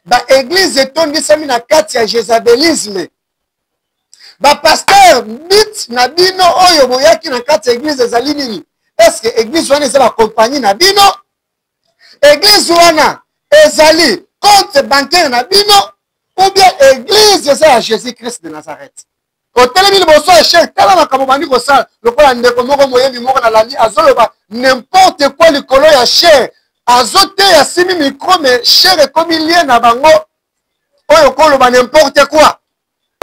Baeglize etondisami na kati ya jezabelisme. Bapasteur, but na bino oyo boyaki na kati ya eglize ezali nini? Eske eglize wana eza bakompagnie na bino? Eglize wana ezali compte bancaire na bino? Ou bien eglize eza ya Jésus Christ de Nazareth? Otelemi liboso ya cher, tala makambo bandi kosala. Lokola ndeko moko moyembi moko nalandi azoloba n'importe quoi likolo ya cher, azoteya simi micro, mais cher ekomi lien na bango oyo koloba n'importe quoi.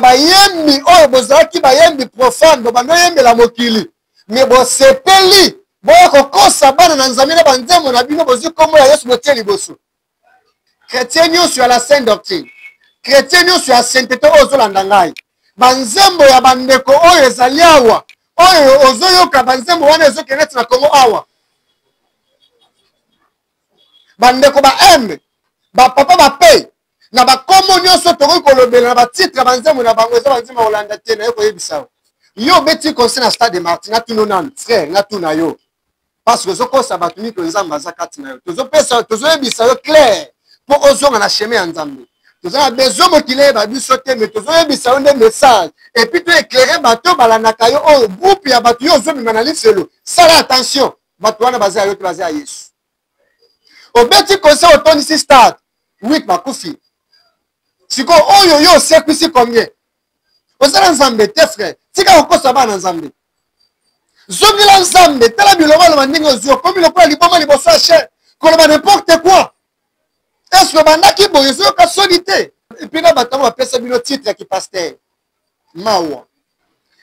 Bayembi oyo bozalaki bayembi profane, bobandi oyembela mokili, me bosepeli boya kokosa bana na Nzambe na banzembo na bino, bozwi nkombo ya Yesu botie liboso. Chrétien nyonso ya la sainte doctrine, chrétien nyonso ya sainteté oyo ozolanda ngai, banzembo ya bandeko oyo ezali awa, oyo ozoyoka banzembo wana ezokende neti na Congo awa, bandeko ba M, bapapa ba P, na bakombo nyonso tokoki kolobela na batitre ya banzembo na bango, eza banzembo ya kolanda te. Naye koyebisa yo, yo obeti concert na stade de Martyrs, natuna nanu frère, natuna yo, parce que ozokosa bato miko, Nzambe aza kati na yo. Tozopesa, tozoyebisa yo clair mpo ozonga na chemin ya Nzambe. Toza na besoin mokili eyeba biso te, mais tozoyebisa yo nde message, et puis toéclaire bato balandaka yo. Oyo groupe ya bato yo ozobima na lifelo, sala attention, bato wana baza ya yo te, baza ya Yesu. Obeti concert, otondisi stade, 8 bakufi. Sikoyo oyo yo osekwisi combien? Oza na Nzambe te frère, tika kokosa bana na Nzambe, zongela Nzambe. Tala bilobaloba ndenge ozwi, okomi lokola liboma liboso ya chaire, koloba n'importe quoi. Est-ce obandaki boye, ozoyoka soni te? Epuis na bato yango bapesa bino titre ya kipaster, mawa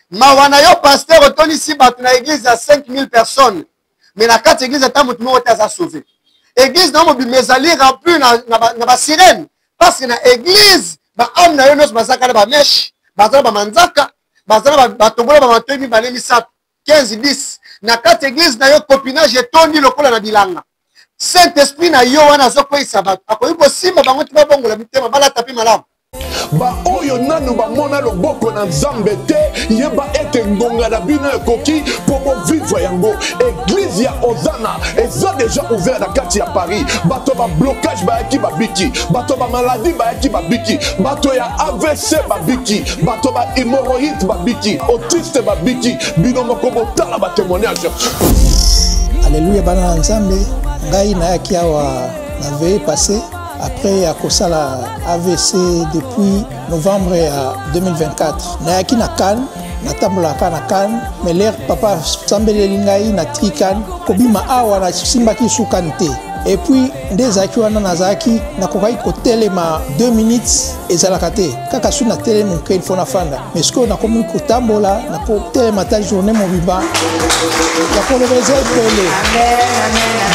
mawa na yo pasteur. Otondisi bato na église ya 5000 personnes, mais na kati église ata moto moko te aza sauvé. Église na yo mobimba ezali rempli na basirene, parce que na église baame na yo nyonso bazalaka na bameshe, baza na bamanzaka, baza na batombola, bamatoi mibale, misato, 15, 10 na kati église na yo. Copinage etondi lokola na bilanga. Saint Esprit na yo wana azokweyisa bato, akoki kosimba bango te babongola mitema, balata mpe malamu. Baoyo nanu bamona loboko na Nzambe te, yeba ete ngonga na bino ekoki mpo bovivre yango. Eglize ya Ozana eza deja ouvert na kati ya Paris. Bato ba blocage bayaki, babiki. Bato ba maladie bayaki, babiki. Bato ya AVC babiki. Bato ba hémorroïde babiki. Autiste babiki. Bino moko botala ba témoignage. Alleluya bana na Nzambe, ngai nayaki awa na veille passée après ya kosala AVC depuis novembre ya 2024. Nayaki na Cannes, natambolaka na Cannes, mais l'air papa sambeleli ngai, natiki Cannes, kobima awa nasimbaki su Cannes te. Et puis nde ezalaki wana, nazalaki nakokaki kotelema 2 minutes ezalaka te, kaka su natelemi moke il faut nafanda. Mais sikoyo nakomi kotambola, nakotelema ata journée mobimba. Ya koloba eza ebele,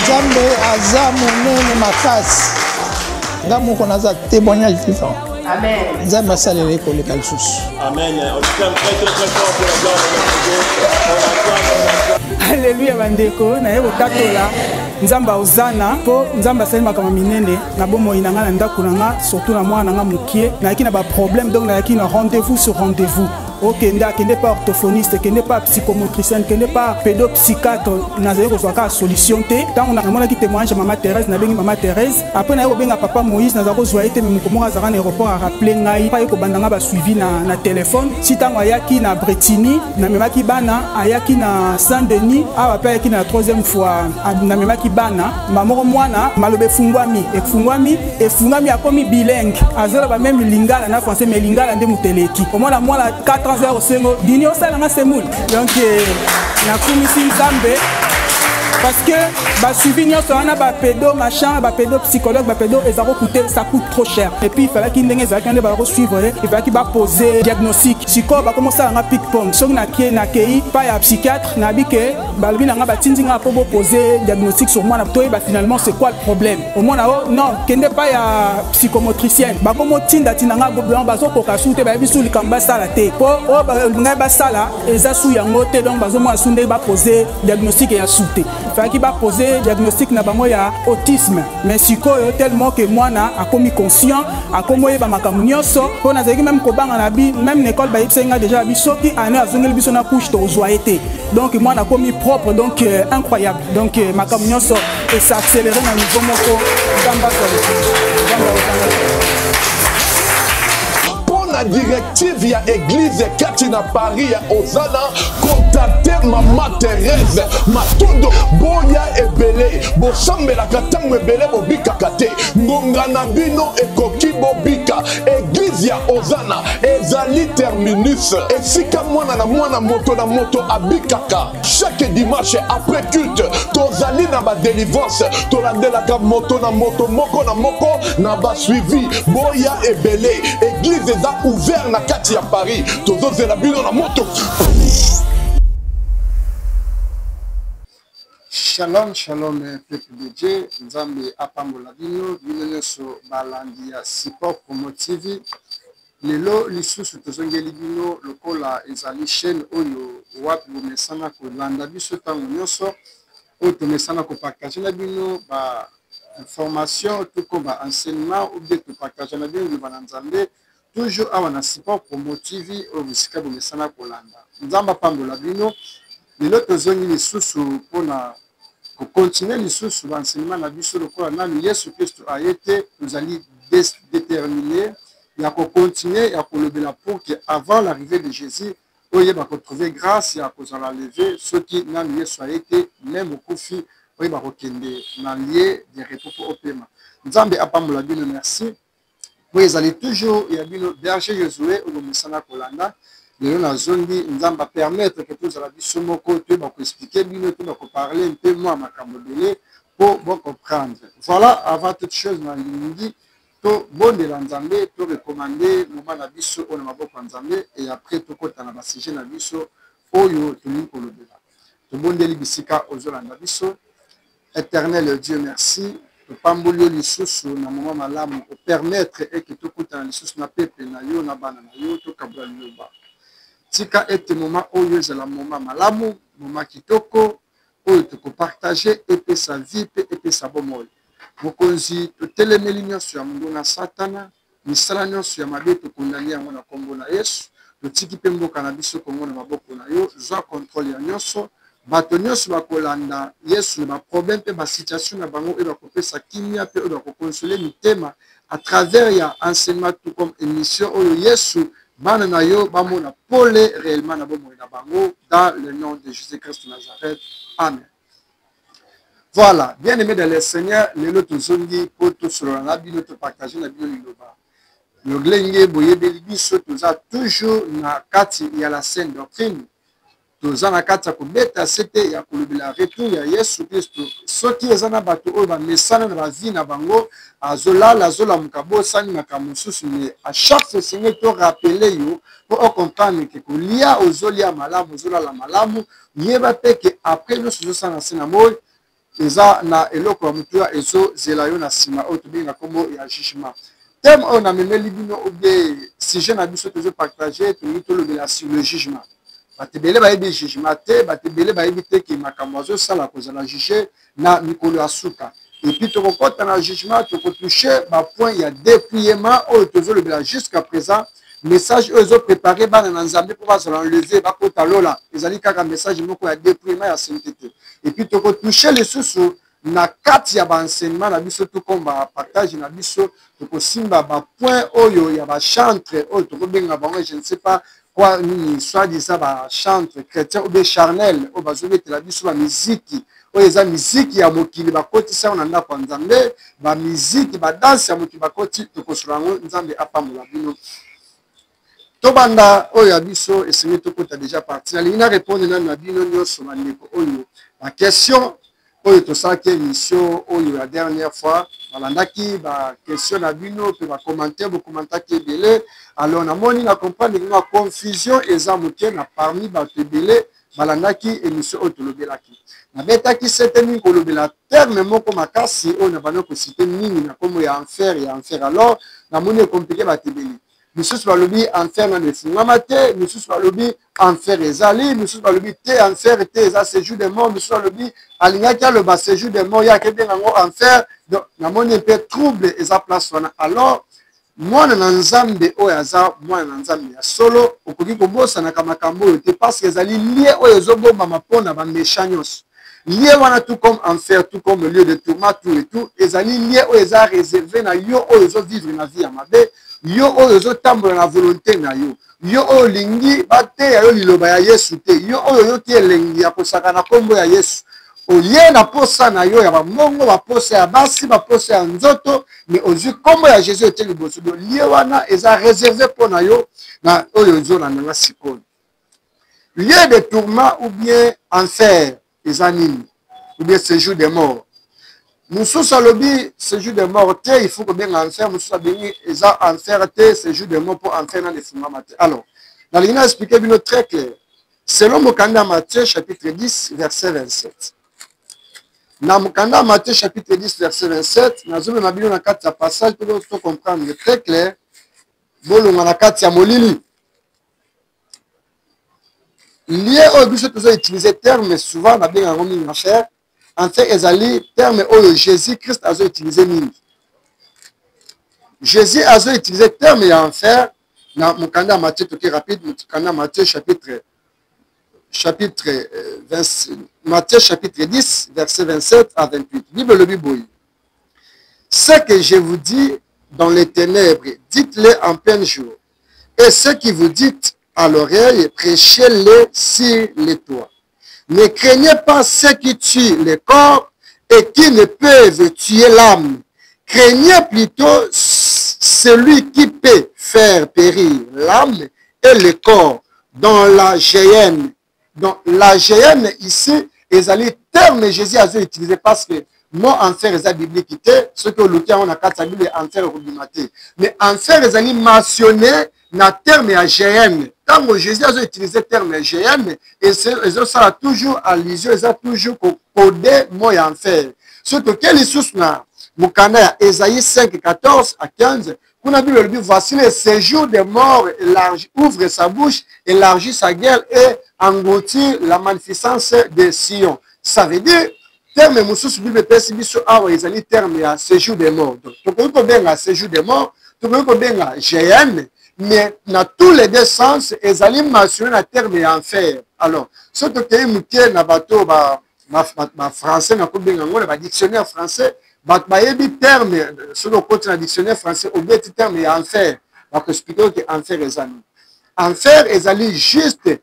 Nzambe aza monene makasi. Nga moko naza témoignage vivant. Nzambe asalela ye koleka lisusu. Amen. On acclame très très très fort pour la gloire de notre Dieu. On acclame, on acclame. Alléluia bandeko, naye kotatola Nzambe aozana mpo Nzambe asali makambo minene na bomoi na ngai, na ndako na ngai, surtout na mwana na ngai mokie. Nayaki na baproblème, donc nayaki na rendez-vous sur rendez-vous. Okende, akende pa orthophoniste, kende pa psychomotricienne, kende pa pédopsychiatre, nazali kozwa kaka solution te. Ntango namonaki témoignage ya mama Thérèse, nabengi mama Thérèse, après naye kobenga papa Moïse, naza kozwa ye te, me moko moko azalaka na aéroport arappele ngai pa ye kobanda ngai basuivi na telefone. Si ntango ayaki na Brétigny, namemaki bana, ayaki na Saint-Denis awa mpe ayaki na troisième fois, namemaki bana moko, mwana maloba efungwami, efungwami, efungwami, akomi bilingue, azoloba meme lingala na français, mais lingala nde moto eleki. Omona mwana 4 ans osengo dini osalanga semoule. Donc nakumisi Nzambe parce que basuivi nyonso wana, bapedo machin, bapedo psychologue, bapedo, eza kokute, ça coûte trop cher. Et puis ifalaki ndenge ezalaki nde bala kosuivre ye, ifalaki bapose diagnostic. Sikoyo bakomosala nga ping pong, soki nakei nakei pa ya psychiatre, nayebi ke balobi na nga batindi nga mpo bopose diagnostic sur mwana, toyeba finalement c'est quoi le problème. Omona o non, kende pa ya psychomotricienne, bakomotindatinda nga, bazokoka su te, bayebi su likambo basala te, mpo oyo ngai basala eza su yango te. Donc bazomona su ndenge bapose diagnostic ya su te. Fayaki bapose diagnostic na bango ya autisme, mais sikoyo tellement ke mwana akomi conscient, akomi oyeba makambo nyonso, mpo nazalaki meme kobanga na bi même na école bayebisaki nga déjà bi soki année azongeli biso na couche tokozwa ye te. Donc mwana akomi propre, donc incroyable. Donc makambo nyonso es'accéléré na niveau moko. Nzambe azwa, Nzambe akozanga. na directive ya eglize kati na Paris ya Ozana, contacte mama Therese Matondo. Boya ebele, bosambelaka ntango ebele, bobikaka te. Ngonga na bino ekoki, bobika. Eglize ya Ozana ezali terminus, esika mwana na mwana, moto na moto abikaka. Chaque dimanche après culte tozali na ba délivrance, tolandelaka moto na moto, moko na moko na ba suivi. Boya ebele, eglise eza ouvert na kati ya Paris, tozozela bino na moto. Shalom, shalom, peuple de Dieu. Nzambe apambola bino, bino nyonso balandi ya Support Promo TV. Lelo lisusu tozongeli bino lokola ezali chaîne oyo wapi bomesana kolanda biso ntango nyonso, oyo tomesana kopartage na bino ba information to ba enseignement ou bien topartage na bino liloba na Nzambe, toujours awa na Support Promo TV oyo bisika bomesana kolanda. Nzambe apambola bino. Lelo tozongi lisusu mpona kokontinue lisusu ba enseignement na biso. Lokola nanu Yesu Kristo aye te, tozali déterminé ya kokontinue ya kolobela pour que avant l'arrivée de Jésus oyeba kotrouve grâce ya kozala levé. Soki nanu Yesu aye te, même okufi, oyeba kokende na lieu de repos mpo opema. Nzambe apambola bino. Merci. Po ezali toujours ya bino berger Josue oyo bomesana kolanda. Lelo nazongi, Nzambe apermettre ke tozala biso moko, toyeba koexplike bino, toyeba koparle mpe mwa makambo ebele mpo bocomprendre. Voilà, avant toute chose nalingi tobondela Nzambe, torecommande moment na biso oyo na maboko ya Nzambe, et après tokɔta na basujet na biso oyo tolingi kolobela. Tobondeli bisika ozolanda biso. Éternel Dieu, merci. Topamboli yo lisusu na moment malamu opermettre eke tokutana lisusu na peuple na yo, na bana na yo, tokabola liloba. Tika ete moment oyo ezala moment malamu, moment kitoko oyo tokopartage, epesa vie mpe epesa bomoi. Mokonzi, totelemeli nyonso ya monguna Satana, misala nyonso ya mabe tokondani yango na nkombo na Yesu. Totiki mpe mboka na biso Kongo na maboko na yo. Zwa contrôle ya nyonso. Bato nyonso bakolanda Yesu na baproblème mpe basituation na bango, oyo bakopesa kimia mpe oyo bakokonsole mitema à travers ya enseignement tout comme émission oyo, Yesu, bana na yo bamona pole réellement na bomoi na bango, dans le nom de Jésus Christ de Nazareth, amen. Voilà, bien aimé dans le Seigneur, lelo tozongi mpo tosolola na bino, topartage na bino liloba. Lolenge boyebeli biso, toza toujours na kati ya la saine doctrine, toza na kati ya kobeta sete ya kolobela retour ya Yesu Kristo. Soki eza na bato oyo bamesana na bavie na bango, azolala, azolamuka, bosani makambo mosusu, mais à chaque fois esengeli torappeler yo mpo ocomprendre ke kolia ozolia malamu, ozolala malamu, yeba mpe ke après nyonso ozosala na se na moi, eza na eloko ya motuya ezozela yo na nsima, oyo tobengi na nkombo ya jugement. Thème oyo namemeli bino ou bien sujet na biso tozopartage, tolingi tolobela sur le jugement. Bato ebele bayebi jugement te, bato ebele bayebi te ke makambo azosala kozala juge na mikolo ya suka. Et puis tokokɔta na jugement, tokotouche bapoint ya dépouillement oyo tozolobela jusqu'à présent. Message oyo ezoprépare bana na Nzambe mpo bazala enlevé, bakota lola, ezali kaka message moko ya dépouillement ya sainteté. Et puis tokotouche lisusu na kati ya baenseignement na biso to comme bapartage na biso, tokosimba bapoint oyo ya bachantre oyo tokobenga bango, je ne sais pas quoi, nini, soi-disant bachantre chrétien ou bien charnel oyo bazobetela biso bamiziki oyo eza miziki ya mokili, bakotisi yango na ndako ya Nzambe, bamiziki, badanse ya mokili bakoti. Tokosola yango. Nzambe apambola bino. Tobanda oyo ya biso, esengeli tokota déjà parti. Nalingi na répondre nanu na bino nyonso bandeko oyo baquestion oyo tosalaki émission oyo ya dernière fois, balandaki baquestion na bino mpe bacommentaire, bocommentaki ebele. Alors namoni, na comprendre nga confusion eza moke na parmi bato ebele balandaki émission oyo tolobelaki. Nabetaki sete mingi kolobela terme moko makasi oyo na bandi kociter mingi na nkombo ya enfer, ya enfer. Alors namoni ecompliquer bato ebele. Misusu balobi enfer nano efungwama te, misusu balobi enfer ezali, misusu balobi te, enfer te, eza séjour de mort, misusu balobi alingaki aloba séjour de mort, ye akebenga yango enfer. Donc namoni mpe trouble eza place wana. Alors mwana na Nzambe oyo aza mwana na Nzambe ya solo, okoki kobosanaka makambo oyo te, parce que ezali lieu oyo ezobombama mpona baméchant nyonso. Lieu wana, tout comme enfer, tout comme lieu de tourment, tout et tout, ezali lieu oyo eza réservé na yo oyo ozovivre na vie ya mabe. Yo oyo ozotambola na volonte na yo, yo oyo olingi bateya yo liloba ya Yesu te, yo oyo oyoki elengi ya kosaka na nkombo ya Yesu, oye na posa na yo ya bambongo, baposa ya basi, baposa ya nzoto, mais ozwi nkombo ya Jesus otie liboso. Donc lieu wana eza reserve mpo na yo na oyo ozolanda nga sikoyo. Lieu de tourment ou bien enfer eza nini? Ou bien séjour de mort. Mosusu alobi séjour de mort te, il faut kobenga enfer. Mosusu abengi eza enfer te, séjour de mort, mpo enfer nano efungama te. Alors nalingi na expliquer bino très clair selon mokanda ya Matthieu chapitre 10 verset 27. Na mokanda ya Matthieu chapitre 10 verset 27, nazomema bino na kati ya passage mpo to comprendre très clair, bolongwa na kati ya molili. Lieu oyo biso tozo utiliser terme souvent babenga yango mingi enfer. Enfer ezali terme oyo Jésus Christ azo utiliser mingi. Jésus azo utiliser terme ya enfer na mokanda ya Matthieu. Toke rapide, mokanda ya Matthieu chapitre chapitre 20, Matthieu chapitre 10 verset 27 à 28. Bible elobi boye: ce que je vous dis dans les ténèbres, dites-le en plein jour, et ce qui vous dites à l'oreille, prêchez-le sur les toits. Ne craignez pas ceux qui tuent le corps et qui ne peuvent tuer l'âme. Craignez plutôt celui qui peut faire périr l'âme et le corps dans la géhenne. Donc la géhenne ici ezali terme Jésus azo utiliser, parce que mot enfer eza biblique te. Soki oluki yango na kati ya Bible, enfer ekobima te, mais enfer ezali mentionné na terme ya géhenne. Ntango Jésus azo utiliser terme ya géhenne, ezosala toujours allusion, eza toujours kokode mot ya enfer. Soki toke lisusu na mokanda ya Esaïe 5 14 à 15, kuna Bible elobi: voici le séjour des morts élargi, ouvre sa bouche, élargit sa gueule et engloutit la magnificence de Sion. Ça veut dire terme mosusu Bible epesi biso awa ezali terme ya séjour des morts. Donc tokoki kobenga séjour des morts, tokoki kobenga géhenne, mais na tous les deux sens ezali mentionné na terme ya enfer. Alors soki tokei moke na bato ba ba français, nakobenga yango na badictionnaire français, bato bayebi terme. Soki okoti na dictionnaire français, obeti terme ya enfer, bakoexpliquer oke enfer eza nini. Enfer ezali juste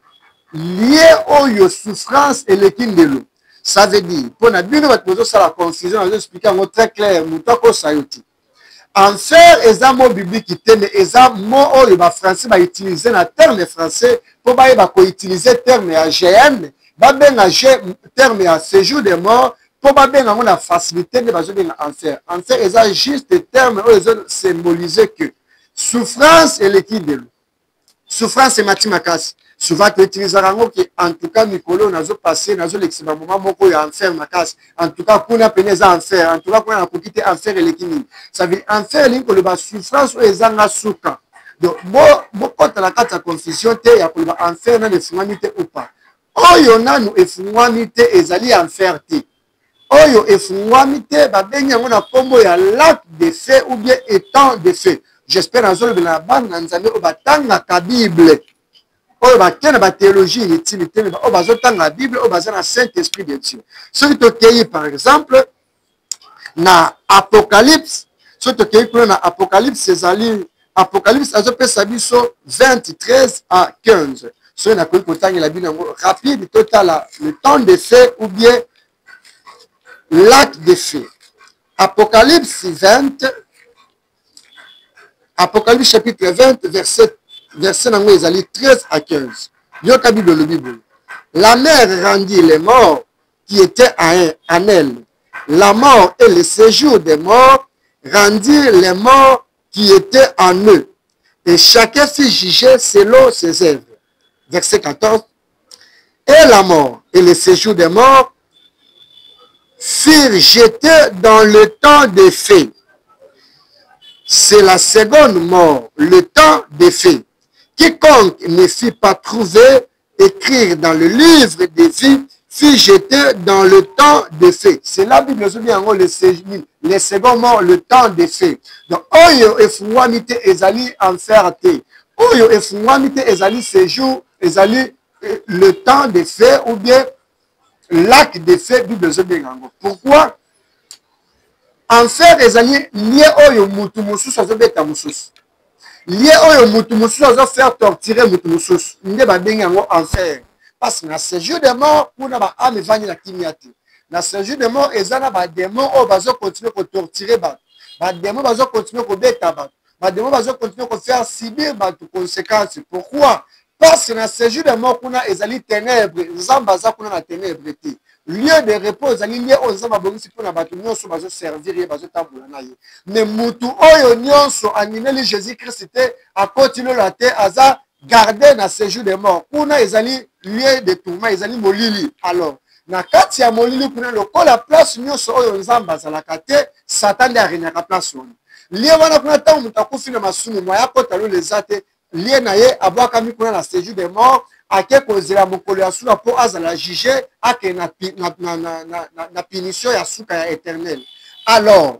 lieu oyo souffrance eleki ndelo. Ça veut dire, mpo na bino bato bozosala confusion, nazoexpliquer yango très clair, moto akosa yo te. Enfer eza mot biblique te, mais eza mot oyo bafrançais bautiliser na terme français mpo bayeba koutiliser terme ya géhenne, babenga terme ya séjour de mort, mpo babenga yango na facilité nde bazobenga enfer. Enfer eza juste terme oyo ezosymboliser que souffrance eleki ndelo, souffrance emati makasi. Souvent toutilisaka yango ke en tout cas mikolo oyo nazopasser, nazolekisa bamoma moko ya enfer makasi, en tout cas kuna pene eza enfer, en tout cas kuna nakoki te, enfer eleki mingi. Ça veut dire enfer elingi koloba souffrance oyo ezanga suka. Donc bokɔta na kati ya confusion te ya koloba enfer nanu efungwami te ou pas. Oyo nanu efungwami te ezali enfer te. Oyo efungwami te, babengi yango na nkombo ya lac de feu ou bien étang de feu. J'espère nazolobela na bana na Nzambe oyo batangaka Bible, oyo bake na bathéologie inutile te, oyo bazotanga Bible, oyo baza na Saint Esprit de Dieu. Soki tokei par exemple na Apocalypse, soki tokei kuna na Apocalypse, ezali Apocalypse azopesa biso 23 à 15. Soki nakoki kotangela bino yango rapide, totala l'étang de feu ou bien lac de feu. Apocalypse 20, Apocalypse chapitre 20, verset nango ezali 13 à 15. Yoka Bible elobi boye: la mer rendit les morts qui étaient en elle, la mort et le séjour des morts rendirent les morts qui étaient en eux, et chacun fut jugé selon ses œuvres. Verset 14: et la mort et le séjour des morts furent jetés dans l'étang de feu. C'est la seconde mort, l'étang de feu. Quiconque ne fut pas trouvé écrit dans le livre de vie fut jeté dans l'étang de feu. C'est la Bible ezobi yango, le second mort, l'étang de feu. Donc oyo efungwami te ezali enfer te. Oyo efungwami te ezali séjour, ezali l'étang de feu ou bien lac de feu, Bible ezobenga yango. Pourquoi enfer ezali lieu oyo mutu mosusu azobeta mosusu? Lieu oyo mutu mosusu azo faire torturer mutu mosusu nde babengi yango enfer. Parce que na séjour de mort kuna ba âme evandi na kimia te. Na séjour de mort eza na ba démons oyo bazo continuer ko torturer bato. Ba démons bazo continuer kobeta bato. Ba démons bazo continuer ko faire subir bato conséquences. Pourquoi? Parce que na séjour de mort kuna ezali ténèbres, Nzambe aza kuna na ténèbres te. Lieu de repos ezali lieu oyo Nzambe abongisi mpona bato nyonso bazoservir ye, bazotambola na ye. Mais mutu oyo nyonso andimeli Jésus Christ te, akoti lola te, aza garde na séjour de mort. Kuna ezali lieu de tourment, ezali molili. Alors na kati ya molili kuna, lokola place nyonso oyo Nzambe azalaka te, Satan nde aregnaka place wana. Lieu wana kuna, ntango moto akufi na masumu, moya akota lola eza te. Lieu na ye abwakami kuna na séjour de mort, ake kozela mokolo ya suka mpo azala juge, ake na punition ya suka ya éternel. Alors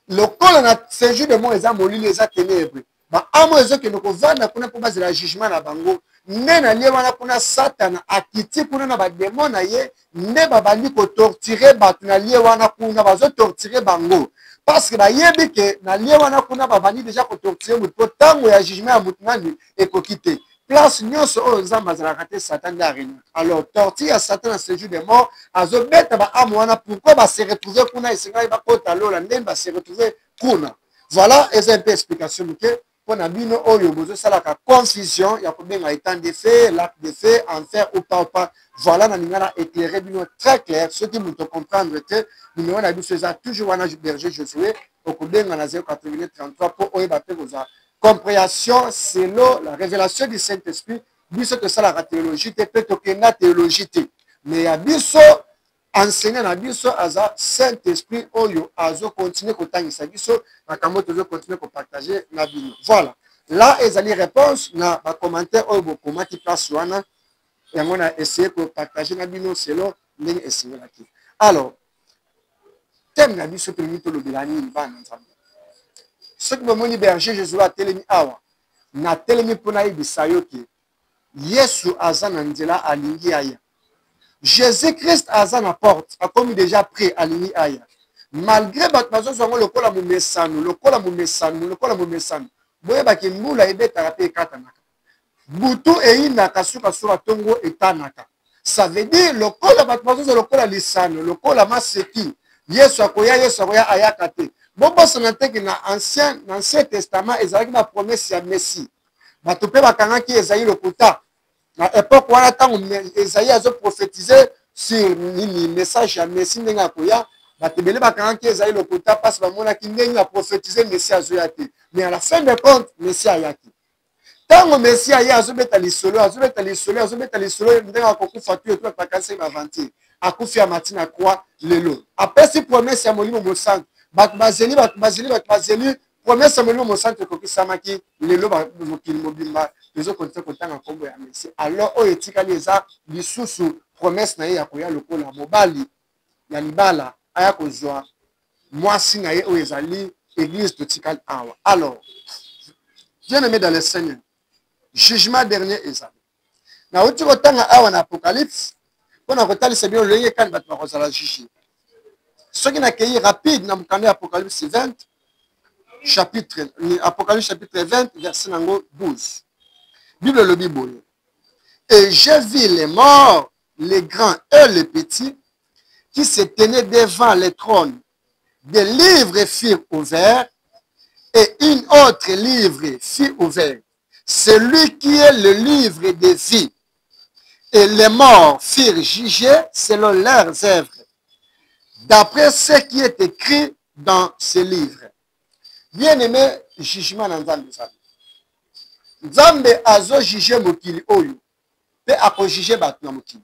lokola na séjour de mort eza molili, eza ténèbre, baamo ezokende kovanda kuna mpo bazela jugement na bango. Nde na lieu wana kuna, Satana akiti kuna na bademo na ye, nde babandi kotorturer bato na lieu wana kuna. Bazotorturer bango parce que bayebi ke na lieu wana kuna babandi deja kotorturer motu, mpo ntango ya jugement ya motu nani ekoki te. Place nyonso oyo Nzambe azalaka te, Satan nde aregnaka. Alors torture ya Satan na séjour de mort, azobeta baame wana. Pourquoi base retrouve kuna? Esengaki bakota lola, ndeni base retrouve kuna? Voilà, eza un peu explication moke mpona bino oyo bozosalaka confusion ya kobenga étang de feu, lac de feu, enfer ou pas ou pas. Voilà, na ninga na éclairer bino très clair. Soki moto comprendre te, numéro na biso eza toujours wana, berger Josué, okobenga na 081 33 mpo oyeba mpe kozwa compréhension selon la révélation du Saint-Esprit. Biso tosalaka théologie te mpe tokenda théologie te, mais ya biso enseignant na biso aza Saint-Esprit oyo azocontinue kotangisa biso makambo, tozocontinue kopartage na bino. Voilà, là ezali réponse na bacommentaire oyo bokomaki place wana. Yango na essaye kopartage na bino selon ndenge esengelaki. Alors thème na biso, tolingi tolobela nini, bana Nzambe? Soki bomoni berger Jésus atelemi awa, natelemi mpona yebisa yo ke Yesu aza na nzela, alingi aya. Jésus Christ aza na porte, akomi déjà prêt, alingi aya. Malgré bato bazozwa yango lokola momesano, lokola momesano, lokola momesano, boyebaki mbula ebetaka mpe ekatanaka, butu eyinaka, sukasuka ntongo etanaka. Ça veut dire lokola bato bazozwa lokola lisano, lokola maseki, Yesu akoya, Yesu akoya, ayaka te. Bobosana teke na ancien testament ezalaki bapromesse ya Messie, bato mpe bakangaki ezali lokuta. Na époque wana, ntango Esaïe azoprophétise sur nini, message ya Messie, ndenge akoya, bato ebele bakangaki ezali lokuta mpasi bamonaki ndenge aprophétise Messie azoya te. Mais à la fin de compte, Messie ayaki. Ntango Messie aye, azobeta lisolo, azobeta lisolo, azobeta lisolo ndenge akokufa tu etu, bakanisaki baaventure. Akufi, amati na croix. Lelo apesi promesse ya Molimo Mosantu. Bato bazeli, bato bazeli, bato bazeli. Promesse ya Molimo Mosantu ekokisamaki. Lelo mokili mobimba tozokontinue kotanga nkombo ya Messie. Alors oyo etikali eza lisusu promesse na ye ya koya lokola mobali ya libala, aya kozwa mwasi na ye oyo ezali église. Totikali awa. Alors bien aimé dans le Seigneur, jugement dernier ezali. Nauti kotanga awa na Apocalypse mpona kotalisa bino lolenge kani bato bakozala juge. Soki nakei rapide na mokanda ya Apocalypse 20 chapitre, Apocalypse chapitre 20, verset nango 12, Bible elobi boye: "Et j'ai vu les morts, les grands et les petits, qui se tenaient devant le trône. Des livres furent ouverts et une autre livre fut ouvert, celui qui est le livre de vie. Et les morts furent jugés selon leurs œuvres, d'après ce qui est écrit dans ce livre." Bien-aimé, jugement na Nzambe ezali. Nzambe azojuge mokili oyo mpe akojuge bato na mokili.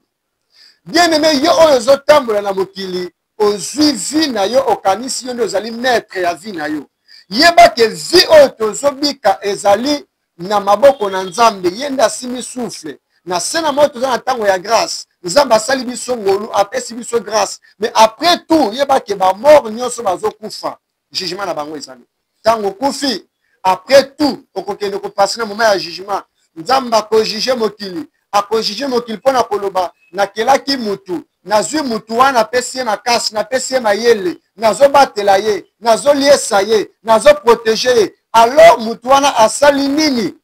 Bien-aimé, yo oyo ozotambola na mokili, ozwi vie na yo, okanisi yo nde ozali maître ya vie na yo. Yeba ke vie oyo tozobika ezali na maboko na Nzambe. Ye nde asimbi souffle na se na moi. Toza na ntango ya grâce. Nzambe asali biso ngolu, apesi biso grâce. Mais après tout, yeba ke bamort nyonso bazokufa, jugement na bango ezali. Ntango okufi, après tout okokende kopasser na moment ya jugement. Nzambe akojuge mokili, akojuge mokili mpo na koloba: "Nakelaki mutu, nazwi mutu wana, napesi ye makasi, napesi ye mayele, nazobatela ye, nazoliesa ye, nazoprotéger ye. Alors moto wana asali nini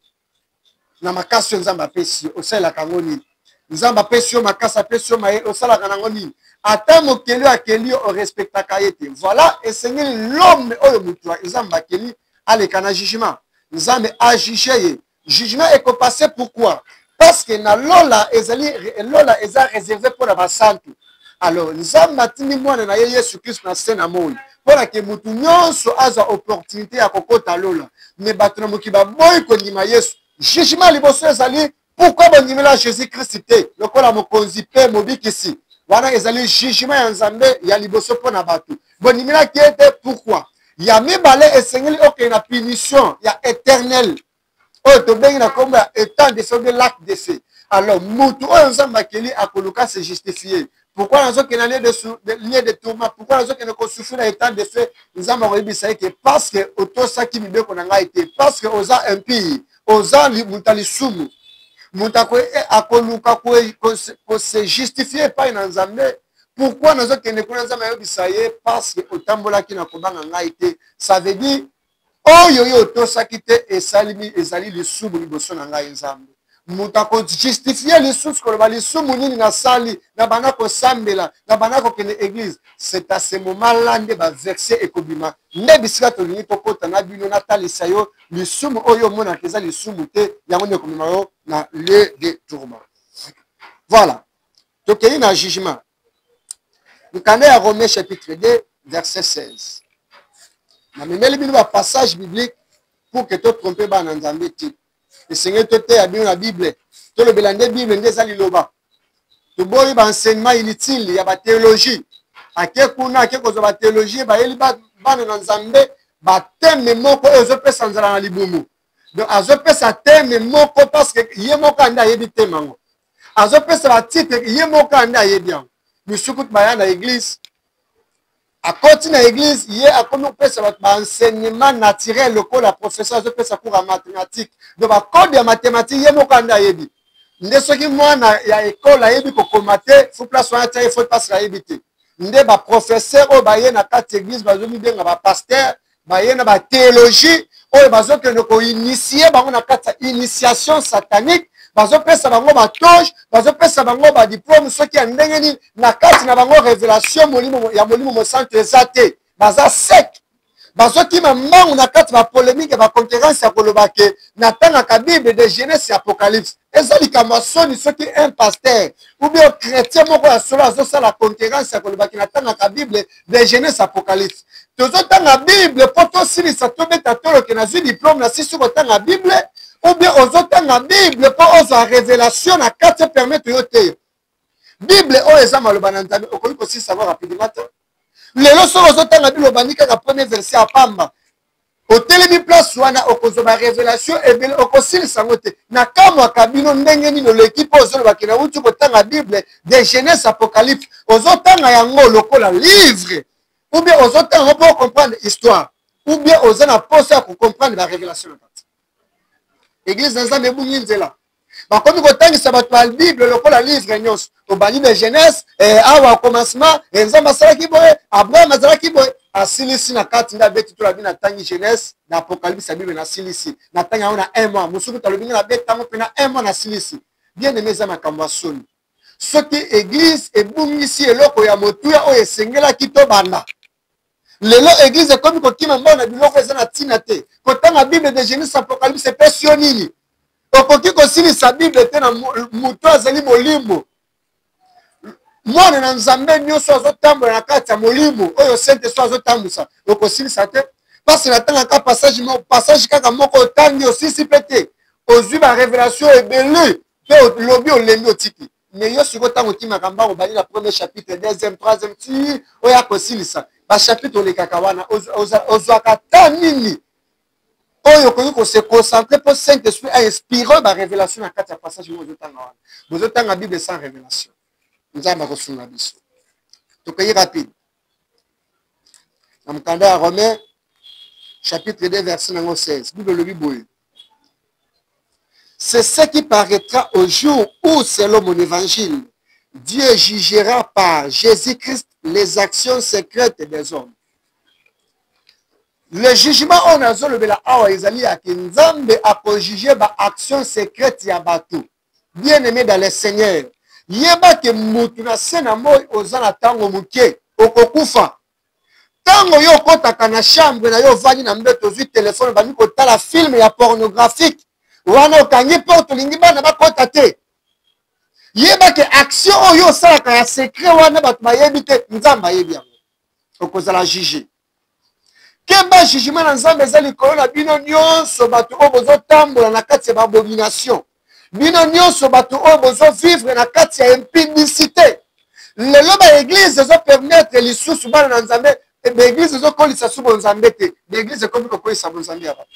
na makasi oyo Nzambe apesi yo? Osalelaka yango nini? Nzambe apesi yo makasi, apesi yo mayele, osalaka na yango nini? Ata mokeli oyo akeli yo, orespectaka ye te. Voilà, esengeli l'homme oyo moto Nzambe akeli aleka na jugement. Nzambe ajuge ye. Jugement ekopase pourquoi? Parce que na lola ezali, lola eza réservé mpo na basantu. Alors Nzambe atindi mwana na ye Yesu Kristo na se na moi mpo na ke motu nyonso azwa opportunité ya kokota lola. Me bato na mokili baboyi kondima Yesu. Jugement liboso ezali pourquoi bondimela Jésus Christ te lokola mokonzi mpe mobikisi. Wana ezali jugement ya Nzambe ya liboso mpo na bato. Bondimelaki ye te pourquoi? Ya mibale, esengeli okende na punition ya éternel oyo tobengi na nkombo ya étang de feu, lac de feu. Alors mutu oyo Nzambe akeli akoluka se justifier. Pourquoi nazokende na lieu de tourment? Pourquoi nazokende kosouffrir na étang de feu? Nzambe akoyebisa ye ke parce que otosaki mibeko na ngai te, parce que oza impie, oza moto ya lisumu. Moto akoluka kose justifier epai na Nzambe. Pourquoi nazokende kuna? Nzambe ayebisa ye parce que otambolaki na kobanga ngai te. Ça veut dire oyo yo otosaki te esalimi ezali lisumu liboso na ngai Nzambe. Moto akojustifie lisusu koloba lisumu nini nasali, na banda kosambela, na banda kokende église. C'est à ce moment là nde baverse ekobima, nde bisika tolingi tokota na bino. Natalisa yo lisumu oyo omonaka eza lisumu te, yango nde ekomema yo na lieu de tourment. Voilà, tokei na jugement. Mokanda ya Romain chapitre 2 verset 16. Namemeli bino bapassage biblique pour que totrompe bana na Nzambe te. Esengeli toteya bino na Bible, tolobela nde Bible, nde eza liloba. Toboyi baenseignement inutile ya bathéologie. Ake kuna, ake kozwa bathéologie, bayeli bana na Nzambe bateme moko oyo ezopesa nzala na libumu. Donc azopesa teme moko parce que ye moko nde ayebi teme yango. Azopesa batitre, ye moko nde ayebi yango. Misuku baya na église, akoti na église, ye akomi kopesa bato baenseignement naturel lokola professeur azopesa cours ya mathématique. Donc bacode ya mathématique, ye moko nde ayebi. Nde soki mwana ya ekole ayebi kokoma te, fu place wana tia ye faute parce ayebi te. Nde baprofesseur oyo baye na kati église, bazomibenga bapasteur, baye na bathéologie oyo bazokende koinitie bango na kati ya initiation satanique. Bazopesa bango batoge, bazopesa bango badiplome soki ya ndenge nini. Na kati na bango révélation molimo ya Molimo Mosantu eza te. Baza sec, bazokima mbangu na kati bapolémique ya baconférence ya koloba ke natangaka Bible de Genèse ya Apocalypse. Eza likambo ya soni soki un pasteur ou bien chrétien moko ya solo azosala conférence ya koloba ke natangaka Bible de Genèse Apocalypse. Tozotanga Bible mpo tosilisa, tobeta toloke nazwi diplôme, nasisi kotanga Bible, ou bien ozotanga Bible mpo ozwa révélation na kati epermettre yo te. Bible oyo eza maloba na Nzambe, okoki kosilisa yango rapidement te. Lelo soki ozotanga Bible, obandi kaka premier verset ya pamba, otelemi place wana, okozwa barévélation ebele, okosilisa yango te. Na kamwaka bino ndenge nini oleki mpo ozolobaki nauti kotanga Bible de Genèse Apocalypse. Ozotanga yango lokola livre, ou bien ozotanga yango mpo ocomprendre histoire, ou bien oza na posa ya kocomprendre barévélation na kati? Église na Nzambe ebungi nzela. Bakomi kotangisa bato ya Bible lokola livre nyonso. Obandi de Genèse, awa commencement, Nzambe asalaki boye, Abraham azalaki boye, asilisi na kati nde abeti tolobi natangi Genèse na Apocalypse ya Bible, nasilisi, natangi yango na un mois. Mosuku talobi nga nabeta yango mpe na un mois nasilisi. Bien aimé, eza makambo ya soni soki église ebungisi eloko ya motuya oyo esengelaki tobanda. Lelo église ekomi kokima mbao na biloko eza na ntina te. Kotanga Bible de Genèse Apocalypse epesi yo nini? Okoki kosilisa Bible te na moto azali molimo. Mwana na Nzambe nyonso azotambola na kati ya molimo oyo Saint Esprit azotambusa, okosilisa te. Parce natangaka passage, passage kaka moko otangi, osilisi mpe te. Ozwi barévélation ebele mpe olobi olembi, otiki. Mais yo sikoyo, ntango okimaka mbango, obandi na premier chapitre, deuxième, troisième, ti oyo akosilisa bachapitre olekaka wana, ozwaka ta nini oyo okoki kose concentrer mpo Saint Esprit ainspire barévélation na kati ya passage moko ozotanga wana? Bozotanga Bible sans révélation. Nzambe akosunga biso. Tokei rapide na mokanda ya Romain chapitre 2 verset nango 16. Bible elobi boye: "C'est ce qui paraîtra au jour où, selon mon évangile, Dieu jugera par Jésus-Christ les actions secrètes des hommes." Le jugement oyo nazolobela awa ezali ya ke Nzambe akojuge ba action secrète ya bato. Bien aimé dans le Seigneur, yeba ke mutu na se na moi oza na tango moke, okokufa. Tango yo okotaka na chambre na yo ovandi na mbeto ozwi telefone obandi kotala film ya pornographique wana okangi porte olingi bana bakota te. Yeba ke action oyo osalaka ya secret wana bato bayebi te, Nzambe ayebi yango. Okozala juge. Keba, jugement na Nzambe eza likolo na bino nyonso bato oyo bozotambola na kati ya baabomination, bino nyonso bato oyo bozovivre na kati ya impudicité. Lelo baeglize ezopermettre lisusu bana na Nzambe, baeglize ezokolisa su bonzambe te, baeglize ekomi kokolisa bonzambe ya bato.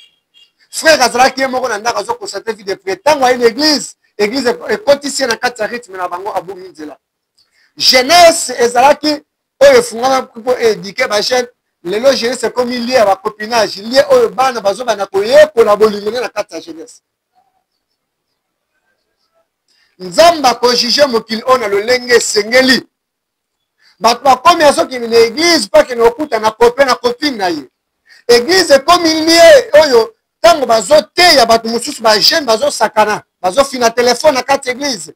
Frère azalaki ye moko na ndako azokonstate vie de prière, ntango aye na eglize, eglize ekotisi ye na kati ya rythme na bango, abungi nzela. Jeunesse ezalaki oyo efungama mpo edike ba jeune, lelo jeunesse ekomi lie ya bacopinage, lie oyo bana bazobanda koyekola bolingo nde na kati ya jeunesse. Nzambe akojuge mokili oyo na lolenge esengeli. Bato bakomi azokende na eglize mpo akende kokuta na copain na copine na ye. Eglize ekomi lie oyo ntango bazoteya bato mosusu, ba jeune bazosakana, bazofina telefone na kati ya eglize,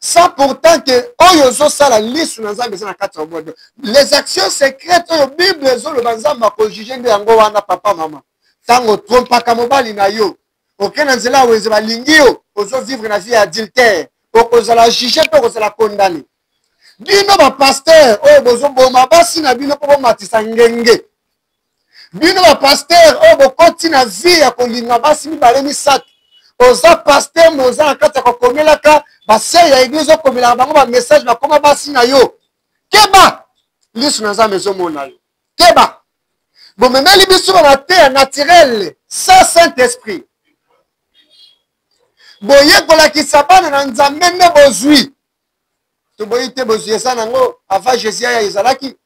sans pourtant que oyo ozosala lisu na Nzambe eza na kati ya bomoi. Les actions secrètes oyo Bible ezoloba Nzambe akojuge nde yango wana. Papa, mama, ntango otrompaka mobali na yo, oke na nzela ya wenze, balingi yo, ozovivre na vie ya adultère, okozala juge mpe okozala condamné. Bino bapasteur oyo bozoboma basi na bino mpo bomatisa ngenge, bino bapasteur oyo bokoti na vie ya kolinga basi mibale misato, oza pasteur me oza na kati ya kokomelaka basere ya eglise, okomelaka bango bamessage bakoma basi na yo, keba, lisu na Nzambe ezomona yo. Keba, bomemeli biso ba mateya naturel sans saint esprit, boye kolakisa bana na Nzambe nde bozwi. Toboyi te, bozwi eza nango avant Jésus aya ezalaki.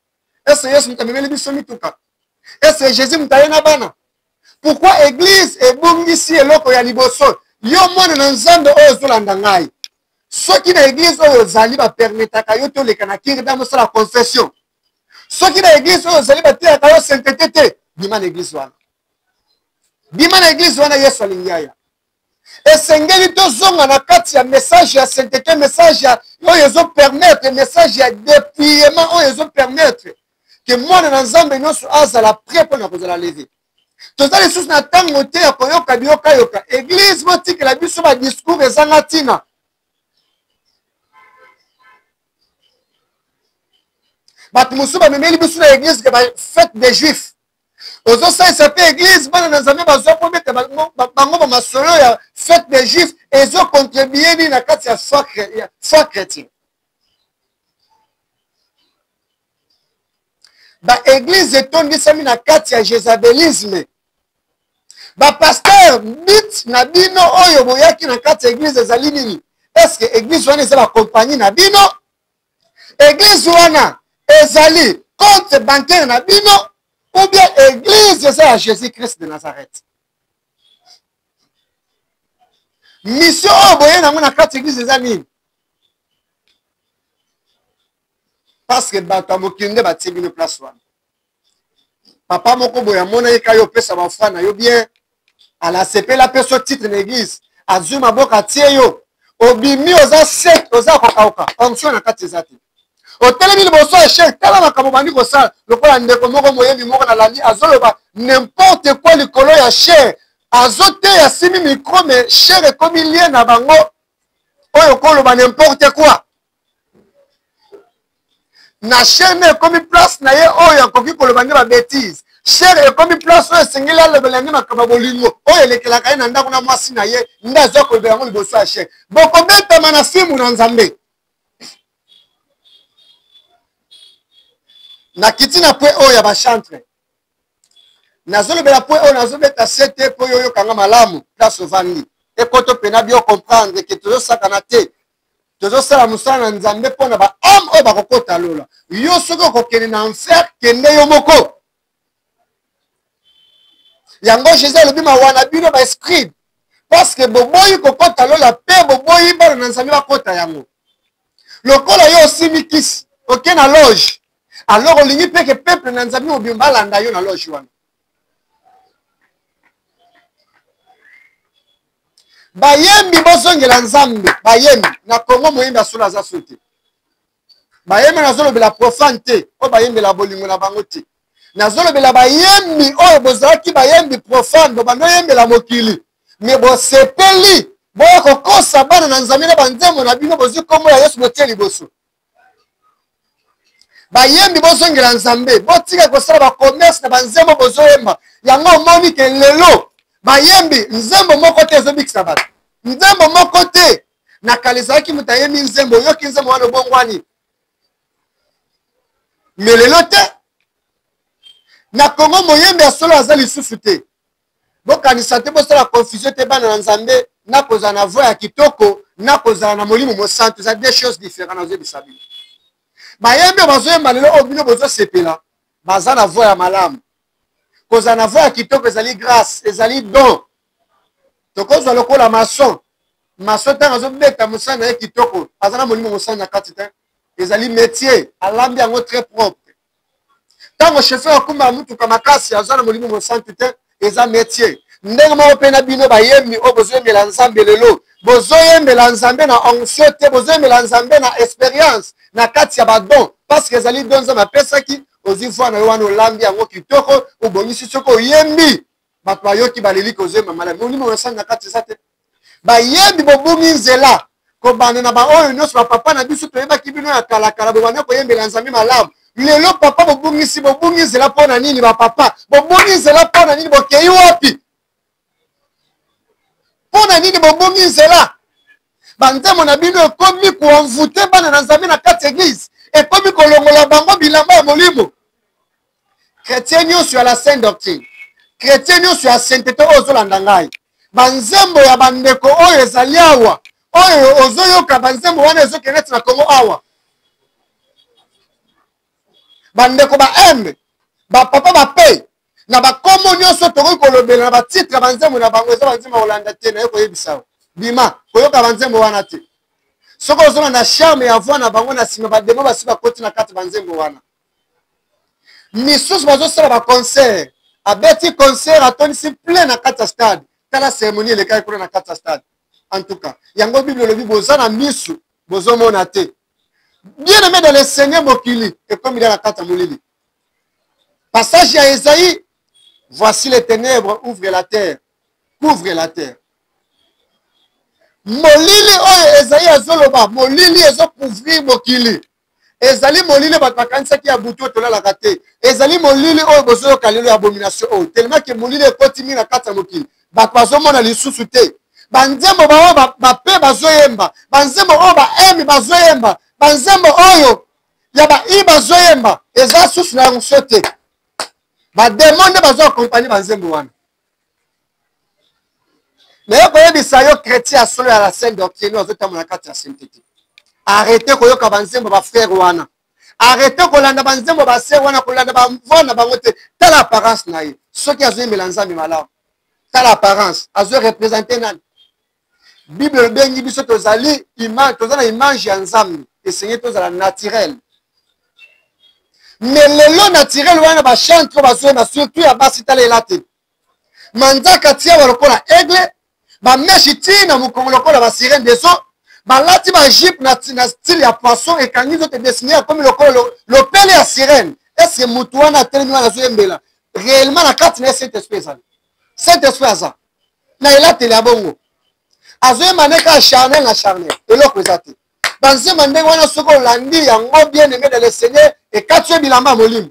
Ese Yesu moto amemeli biso mituka? Ese Jésus moto aye na bana? Pourquoi église ebungisi eloko ya liboso? Yo mwana na Nzambe oyo ozolanda ngai, soki na église oyo ozali bapermetaka yo te oleka na kiri dame osala confession, soki na église oyo ozali bateyaka yo sainteté te, bima na église wana, bima na église wana. Yesu alingi aya. Esengeli tozonga na kati ya message ya sainteté, message ya oyo ezopermettre, message ya dépouillement oyo ezopermettre ke mwana na Nzambe nyonso azala prêt mpona kozala leve. Toza lisusu na ntango te ya koyoka biyokayoka. Eglise, botikela biso badiscours ezanga ntina. Bato mosusu bamemeli biso na eglise ke bafete des juifs, ozosalisa mpe eglise, bana na Nzambe bazwa mpo beta bango bamasolo ya fete des juifs. Ezocontribue nini na kati ya foi chrétien? Baeglize etondisami na kati ya jezabelisme. Bapasteur, bit na bino oyo boyaki na kati ya eglize ezali nini? Estce eglize wana eza bakompagnie na bino? Eglize wana ezali compte bancaire na bino, ou bien eglize eza ya Jésus Christ de Nazareth? Mission oyo boye nango na kati eglize eza nini? Parce que bato ya mokili nde batie bino place wana. Papa moko boye amonaki ka yo opesa bafra na yo bien, alasepela apeso titre na eglise, azwi maboko atie yo, obimi oza sec, oza kokauka, onction na kati eza te. Otelemi liboso ya chef, tala makambo bandi kosala lokola ndeko moko moyembi moko nalandi azoloba n'importe quoi likolo ya cher, azoteya simi micro, mais cher ekomi lie na bango oyo koloba n'importe quoi na chaine. Ekomi place na ye oyo akoki koloba nde babetise. Chere ekomi place oyo esengeli alobela nde makambo ya bolingo oyo elekelaka ye na ndako na mwasi na ye, nde azwa kolobela yango liboso ya chere. Bokobetama na fimbu na Nzambe. Nakiti na pwe oyo ya bachantre, nazolobela pwe oyo, nazobeta sete mpo oyo oyokanga malamu place ovandi, ekoto mpena bio comprendre ke tozosakana te, tozosala mosala na Nzambe mpo na baame oyo bakokota lola. Yo soki okokende na enfer, kende yo moko. Yango Jésus alobi: mawa na bino baescribe, parce que boboyi kokota lola mpe boboyi bana na Nzambe bakota yango. Lokola yo osimi kisi, oke na loge, alors olingi mpe ke peuple na Nzambe mobimba balanda yo na loge wana. Bayembi, bozongela Nzambe. Bayembi na Kongo, moyembi asolo aza so te. Bayembi, nazolobela profane te, oyo bayembela bolingo na bango te. Nazolobela bayembi oyo bozalaki bayembi profane, bobanda oyembela mokili, me bosepeli boya kokosa bana na Nzambe na banzembo na bino. Bozwi nkombo ya Yesu, botie liboso. Bayembi, bozongela Nzambe, botika kosala bacommerce na banzembo bozoyemba. Yango omoni ke lelo bayembi, nzembo moko te ezobikisa bato, nzembo moko te. Na kala ezalaki moto ayembi nzembo, oyoki nzembo wana, obongwani. Me lelo te. Na Kongo, moyembi ya solo aza lisusu te. Bokanisa te, bosala confusion te, bana na Nzambe. Na kozala na voix ya kitoko na kozala na Molimo Mosantu eza deux choses différentes. Nazoyebisa bino, bayembi oyo bazoyemba lelo oyo bino bozosepela, baza na voix ya malamu. Kozala na voix ya kitoko ezali grâce, ezali don. Tokozwa lokola maçon. Maçon, ntango azobeta mosala na ye kitoko, aza na Molimo Mosantu na kati te, ezali métier, alambi yango très propre. Ntango chauffeur akumbaka motuka makasi, aza na Molimo Mosantu te, eza métier. Ndenge moko mpe na bino bayembi oyo bozoyembela Nzambe lelo, bozoyembela Nzambe na onction te, bozoyembela Nzambe na expérience na kati ya badon, parce que ezali don Nzambe apesaki. Ozwi voix na yo wana, olambi yango kitoko, obongisi. Soki oyembi, bato bayoki, baleli kozoyemba malamu. Molimo Mosantu na kati eza te. Bayembi, bobungi nzela. Kobanda na baoyo nyonso, bapapa na biso, toyebaki bino ya kalakala, bobanda koyembela Nzambe malamu. Lelo papa, bobungisi, bobungi nzela. Mpo na nini, bapapa, bobungi nzela? Mpo na nini? Bokei wapi? Mpo na nini bobungi nzela? Banzembo na bino ekomi koenvoûter bana na Nzambe na kati église, ekomi kolongola bango bilamba ya molimo. Chrétien nyonso ya la sainte doctrine, chrétien nyonso ya sainteté oyo ozolanda ngai, banzembo ya bandeko oyo ezali awa, oyo ozoyoka, banzembo wana ezokende neti na Kongo awa. Bandeko ba M, bapapa ba P, na bakombo nyonso tokoki kolobela na batitre ya banzembo na bango, eza banzembo ya kolanda te. Naye koyebisa yo, bima koyoka banzembo wana te. Soki ozolanda charme ya voix na bango, na nsima bademo basi bakoti na kati. Banzembo wana misusu bazosala baconcert, abeti concert, atondisi plein na kati ya stade. Tala cérémonie elekaki kuna na kati ya stade. En tout cas, yango Bible elobi: boza na misu, bozomona te. Bien aimé dans le Seigneur, mokili ekomi na kati ya molili. Passage ya Esaïe: voici, les ténèbres ouvre la terre, couvre la terre. Molili oyo Esaïe azoloba, molili ezocouvrir mokili, ezali molili bato bakanisaki ya butu oyo tolalaka te. Ezali molili oyo bozoyoka lelo ya abomination oyo. Tellement ke molili ekoti mingi na kati ya mokili, bato bazomona lisusu te. Banzembo baoyo bape bazoyemba, banzembo oyo baemi bazoyemba, banzembo oyo ya bai bazoyemba, eza susu na yango te. Bademo nde bazo akompagne banzembo wana. Naye koyebisa yo, chrétien ya solo ya la sainte doctrine azotambola na kati ya sainteté, arrête koyoka banzembo bafrère wana, arrête kolanda banzembo basere wana, kolanda bavoix na bango te. Tala apparence na ye, soki azoyembela Nzambe malamu. Tala apparence, azoreprésente nani? Bible ebengi biso tozali image, toza na image ya Nzambe, esengeli tozala naturel. Mais lelo naturel wana, bachantre oyo bazoyemba, surtout ya basi, tala elateli, manzaka tia lokola aigle, bamèches ti na mokongo lokola basirène des eaux, balati bajupe na style ya poisson, ekangi nzoto, dessiné, akomi lokola lopele ya sirène. Est-ce motu wana atelemi wana azoyembela réellement na kati na ye Saint Esprit ezali? Saint Esprit aza na elateli ya bongo? Azoyemba nde kaka charnel na charnel, eloko eza te. Banzemba ndenge wana, soki olandi yango, bien aimé dans le Seigneur, ekati yo bilamba ya molimo.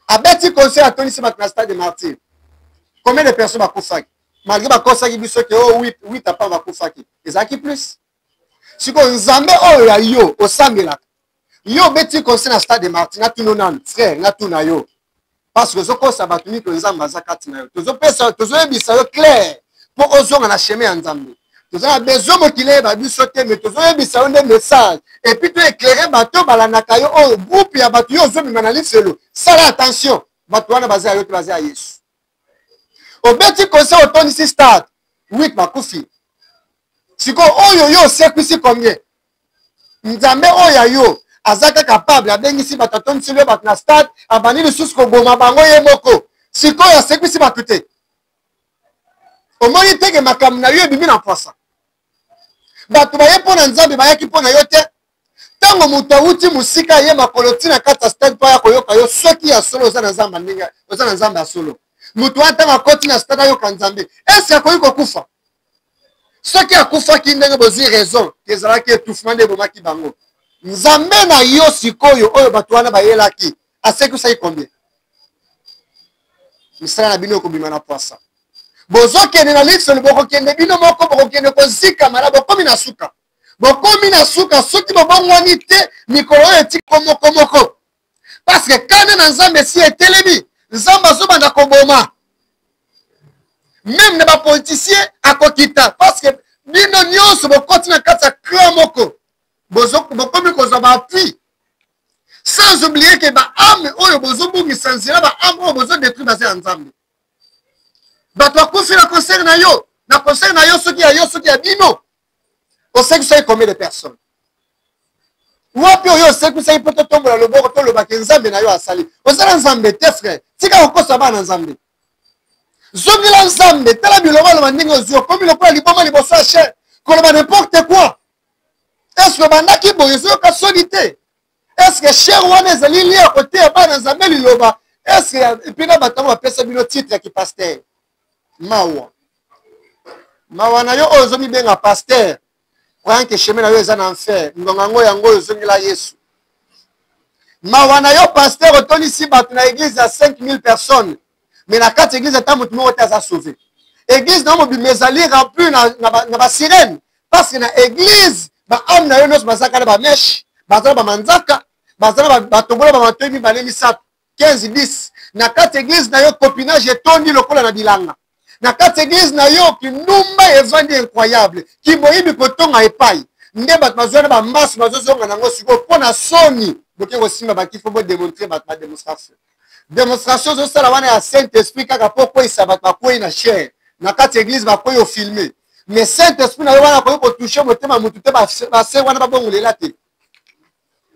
Abeti concert, atondisi bato na Stade de Martyr. Combien de personnes bakufaki? Malgré bakosaki biso ke o 8 8 apa bakufaki, ezalaki plus. Sikoyo Nzambe oyo ya yo osambelaka, yo obeti concert na Stade de Martyr, natuna nanu, frère, natuna yo, parce que ozokosa bato mingi, Nzambe aza kati na yo. Tozopesa, tozoyebisa yo clair mpo ozonga na chemin ya Nzambe. Toza na besoin mokili eyeba biso te, mais tozoyebisa yo nde message et puis toéclaire bato balandaka yo. Oyo groupe ya bato yo ozobima na lifelo, sala attention, bato wana baza ya yo te, baza ya Yesu. Obeti concert, otondisi stade, 8 bakufi. Sikoyo oyo yo osekwisi combien? Nzambe oyo ya yo aza kaka capable, abengisi bato, atondisi yo bato na stade, abandi lisusu koboma bango ye moko. Sikoyo asekwisi bato te. Omoni te ke makambo na yo ebimi na mpwasa? Bato baye mpo na Nzambe, bayaki mpo na yo te. Ntango moto awuti mosika aye makolo ti na kati ya stade mpo aya koyoka yo, soki ya solo oza na Nzambe ndenge oza na Nzambe ya solo, moto wana ntango akoti na stade ayoka Nzambe, ese akoki kokufa? Soki akufaki ndenge bozwi raison, ezalaki etouffement nde ebomaki bango. Nzambe na yo sikoyo oyo bato wana bayelaki asekwisaki combien? Misala na bino ekobima na pwasa. Bozokende na lifelo, bokokende bino moko, bokokende kozikama na bokomi na suka. Bokomi na suka soki bobongwani te mikolo oyo etiko moko moko. Parce que kanda na Nzambe esi etelemi, Nzambe azobanda koboma. Meme na ba politiciens akokita parce que bino nyonso bokoti na kati ya clan moko. Bokomi kozwa ba appui. Sans oublier que ba âme oyo bozobungisa nzela, ba âme oyo bozodetruire baza ya Nzambe. Bato bakufi na concert na yo, na concert na yo soki ya yo soki ya bino. Osekisaki combien de personnes? Wapi oyo osekwisaki mpo totombola loboko tolobaki Nzambe na yo asali? Oza na Nzambe te frère, tika kokosa bana Nzambe. Zongela Nzambe, tala bilobaloba ndenge ozwi, okomi lokola liboma liboso ya chaire, koloba n'importe quoi. Est-ce que obandaki boye ozoyoka soni te? Est-ce que chaire wana ezali lieu ya koteya bana Nzambe liloba? Est-ce que mpe na bato yango bapesa bino titre ya kipasteur? Mawa, mawa na yo oyo ozomibenga pasteur, croyant que chemin na yo eza na enfer. Ngonga yango yango oyo ozongela Yesu. Mawa na yo pasteur, otondisi bato na église ya 5000 personnes, mais na kati église ata moto moko te aza sauvé. Église na yo mobimba ezali rempli na ba sirène, parce que na église ba âme na yo nyonso bazalaka na ba mèche, baza na ba manzaka, baza na batobola ba matoi mibale misato 15 10. Na kati église na yo copinage etondi lokola na bilanga. Na kati église na yo kindumba evandi incroyable, kiboyibi kotonga epai nde bato bazwa na bambasu bazozonga nango sikoyo mpo na soni. Boke kosimba bakifo bodemontre bato ba démonstration. Démonstration ozosala wana ya Saint Esprit kaka mpo okweyisa bato bakwei na chaire na kati église, bakwei ofilme, mais Saint Esprit na yo wana akoki kotouche motema motu te. Base wana babongolela te,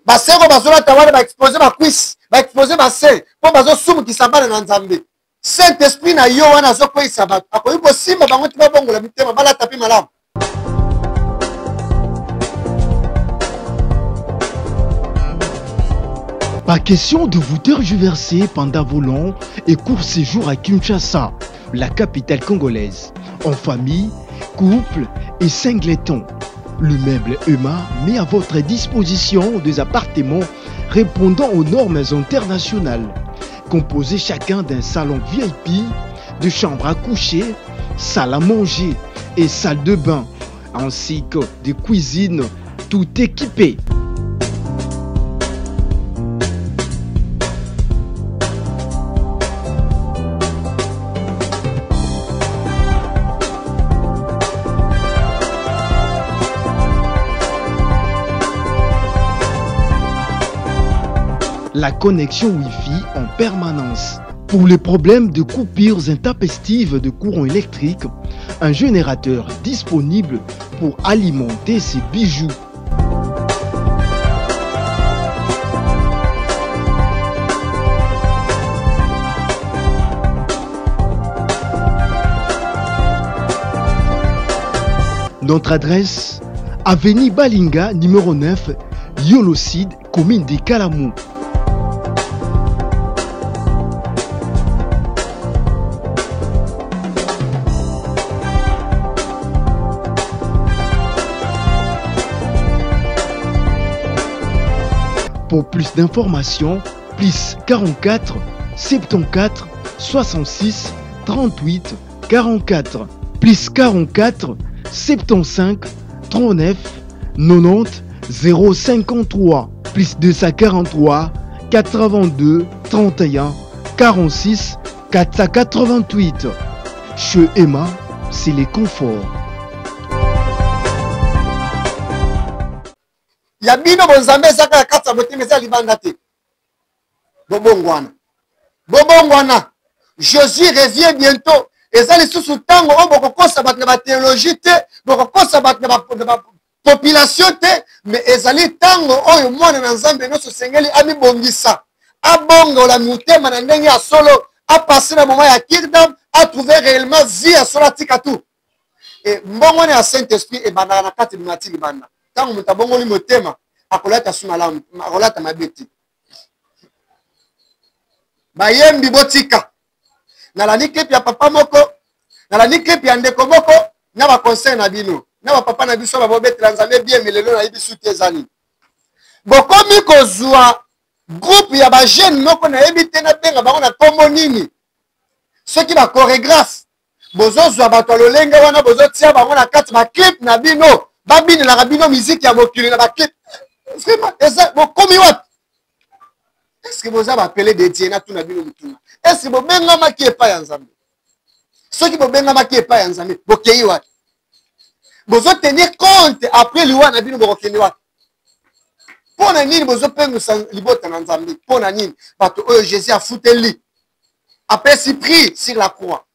baseko bazolata wana baexpose bacuisse, baexpose base mpo bazosumukisa bana na Nzambe. Saint Esprit na yo wana azokweyisa bato, akoki kosimba bango te babongola mitema balata mpe malamu. Pas question de vous tergiverser pendant vos longs et courts séjours à Kinshasa, la capitale congolaise, en famille, couple et singleton. Le meuble Emma met à votre disposition des appartements répondant aux normes internationales, composés chacun d'un salon VIP, de chambres à coucher, salle à manger et salle de bain, ainsi que de cuisine tout équipée. La connexion Wi-Fi en permanence. Pour les problèmes de coupures intempestives de courant électrique, un générateur disponible pour alimenter ces bijoux. Notre adresse, avenue Balinga, numéro 9, Yolocide, commune de Kalamou. Pour plus d'informations, plus 44 74 66 38 44, plus 44 75 39 90 053, plus 243 82 31 46 488. Chez Emma, c'est les conforts. Ya bino bonzambe eza kaka kati ya motema, eza libanda te. Bobongwana, bobongwana, Jésus revient bientôt. Eza lisusu ntango oyo bokokosa bato na batheologie te, bokokosa bato na bapopulation te, mais ezali ntango oyo mwana na Nzambe nyonso osengeli amibongisa, abongola motema na ndenge ya solo, apase na moment ya kirdam. Atrouve réellement vie ya solo, atika tout. E mbongwana ya Saint Esprit ebandaka na kati, ebima ti libanda. Ntango moto abongoli motema, akolata su malamu, akolata mabe te. Bayembi, botika. Nalandi clip ya papa moko, nalandi clip ya ndeko moko na baconseil na bino na bapapa na biso babobetela Nzambe bien. Lelo nayebi su te eza nini. Bokomi kozwa groupe ya bajeune moko, nayebi te nabenga bango na nkombo nini, soki bachorégraphe. Bozozwa bato ya lolenge wana, bozotia bango na kati baclip na bino, babinelaka bino miziki ya mokili na baclip. Vraiment, eza bokomi wapi? Est-ce boza baappelés de Dieu? Natuna bino motuna: est-ce bobengamaki epai ya Nzambe? Soki bobengamaki epai ya Nzambe, bokei wapi? Bozotenir compte après liwa na bino, bokokende wapi? Mpo na nini bozopengusa libota na Nzambe? Mpo na nini bato oyo Jésus afuteli, apesi prix sur la croix,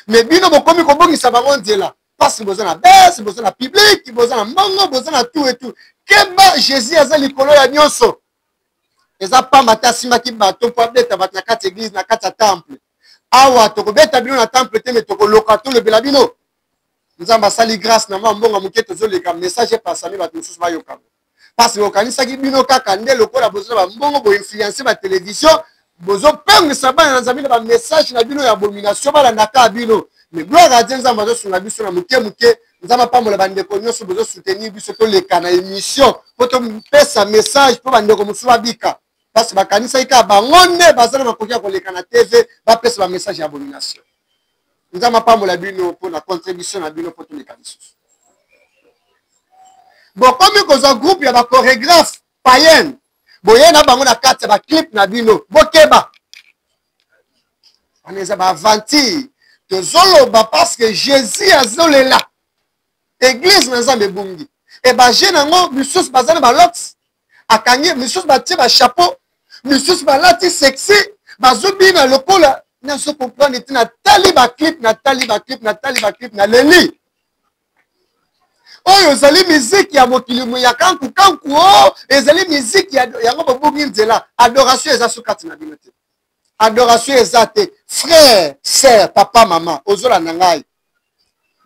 mais bino bokomi kobongisa bango nzela parce boza na bese, boza na public, boza na mbongo, boza na tout et tout? Keba, Jésus aza likolo ya nyonso. Eza pamba te asimbaki bato mpo abeta bato na kati église, na kati ya temple. Awa tokobeta bino na temple te, mais tokoloka, tolobela bino. Nzambe asali grâce na mwa mbongo moke, tozoleka, message epasami, bato mosusu bayoka. Parce bokanisaki bino kaka nde lokola boza na bambongo, boinfluence batelevizio, bozopengwisa bana na Nzambe na bamessage na bino ya abomination, balandaka bino. Mais gloire à Dieu, Nzambe azosunga biso na moke moke. Nzambe apambola bandeko nyonso bozosoutenir biso, toleka na émission mpo topesa message, mpo bandeko mosusu babika. Parce bakanisaki kaka bango nde baza na makoki ya koleka na TV, bapesa bamessage ya abomination. Nzambe apambola bino mpo na contribution na bino mpo toleka lisusu. Bokomi kozwa groupe ya bachorégraphe païenne, boye na bango na kati ya baclip na bino. Bokeba, wana eza baaventure. Tozoloba parce que Jésus azolela église na Nzambe ebungi. E bajeune yango misusu baza na balocks akangi, misusu batie bachapeau, misusu balati sexy, bazobina lokola nazo comprendre te. Natali baclip, natali baclip, natali baclip, naleli. Oyo ezali miziki ya mokili ya kanku kanku, o ezali miziki yango. Bobungi nzela. Adoration eza so kati na bino te, adoration eza te. Frère, sœur, papa, mama, ozolanda ngai,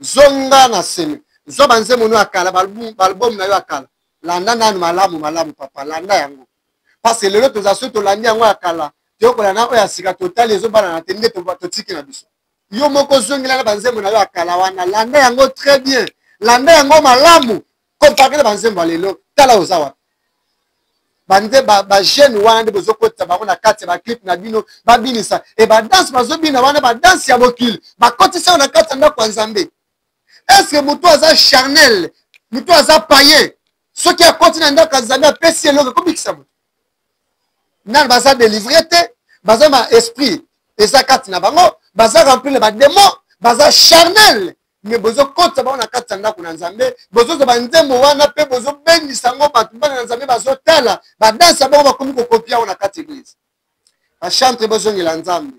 zonga na seme, zwa banzembo no ya kala, baalbum na yo ya kala, landa nanu malamu malamu. Papa, landa yango, parce que lelo toza, soki tolandi yango ya kala, toyokola na oyo ya sika, totali ezobalana te. Nde totiki na biso. Yo moko ozongela na banzembo na yo ya kala wana, landa yango très bien, landa yango malamu, compare na banzembo ya lelo, tala oza wapi. Bande bajeune wana nde bozokotisa bango na kati ya baclip na bino, babinisa e badanse bazobina wana, badanse ya mokili, bakotisa yo na kati ya ndako ya Nzambe. Est-ce moto aza charnel, moto aza païen, soki akoti na ndako ya Nzambe, apesi eloko ekobikisa moto? Nani baza délivré te, baza ma esprit eza kati na bango, baza rempli na badémon, baza charnel, mais bozokotisa bango na kati ya ndako na Nzambe. Bozozwa banzembo wana mpe bozobengisa yango, bato bana na Nzambe bazotala badanse ya bango, bakomi kokopia yango na kati église. Bachantre, bozongela Nzambe.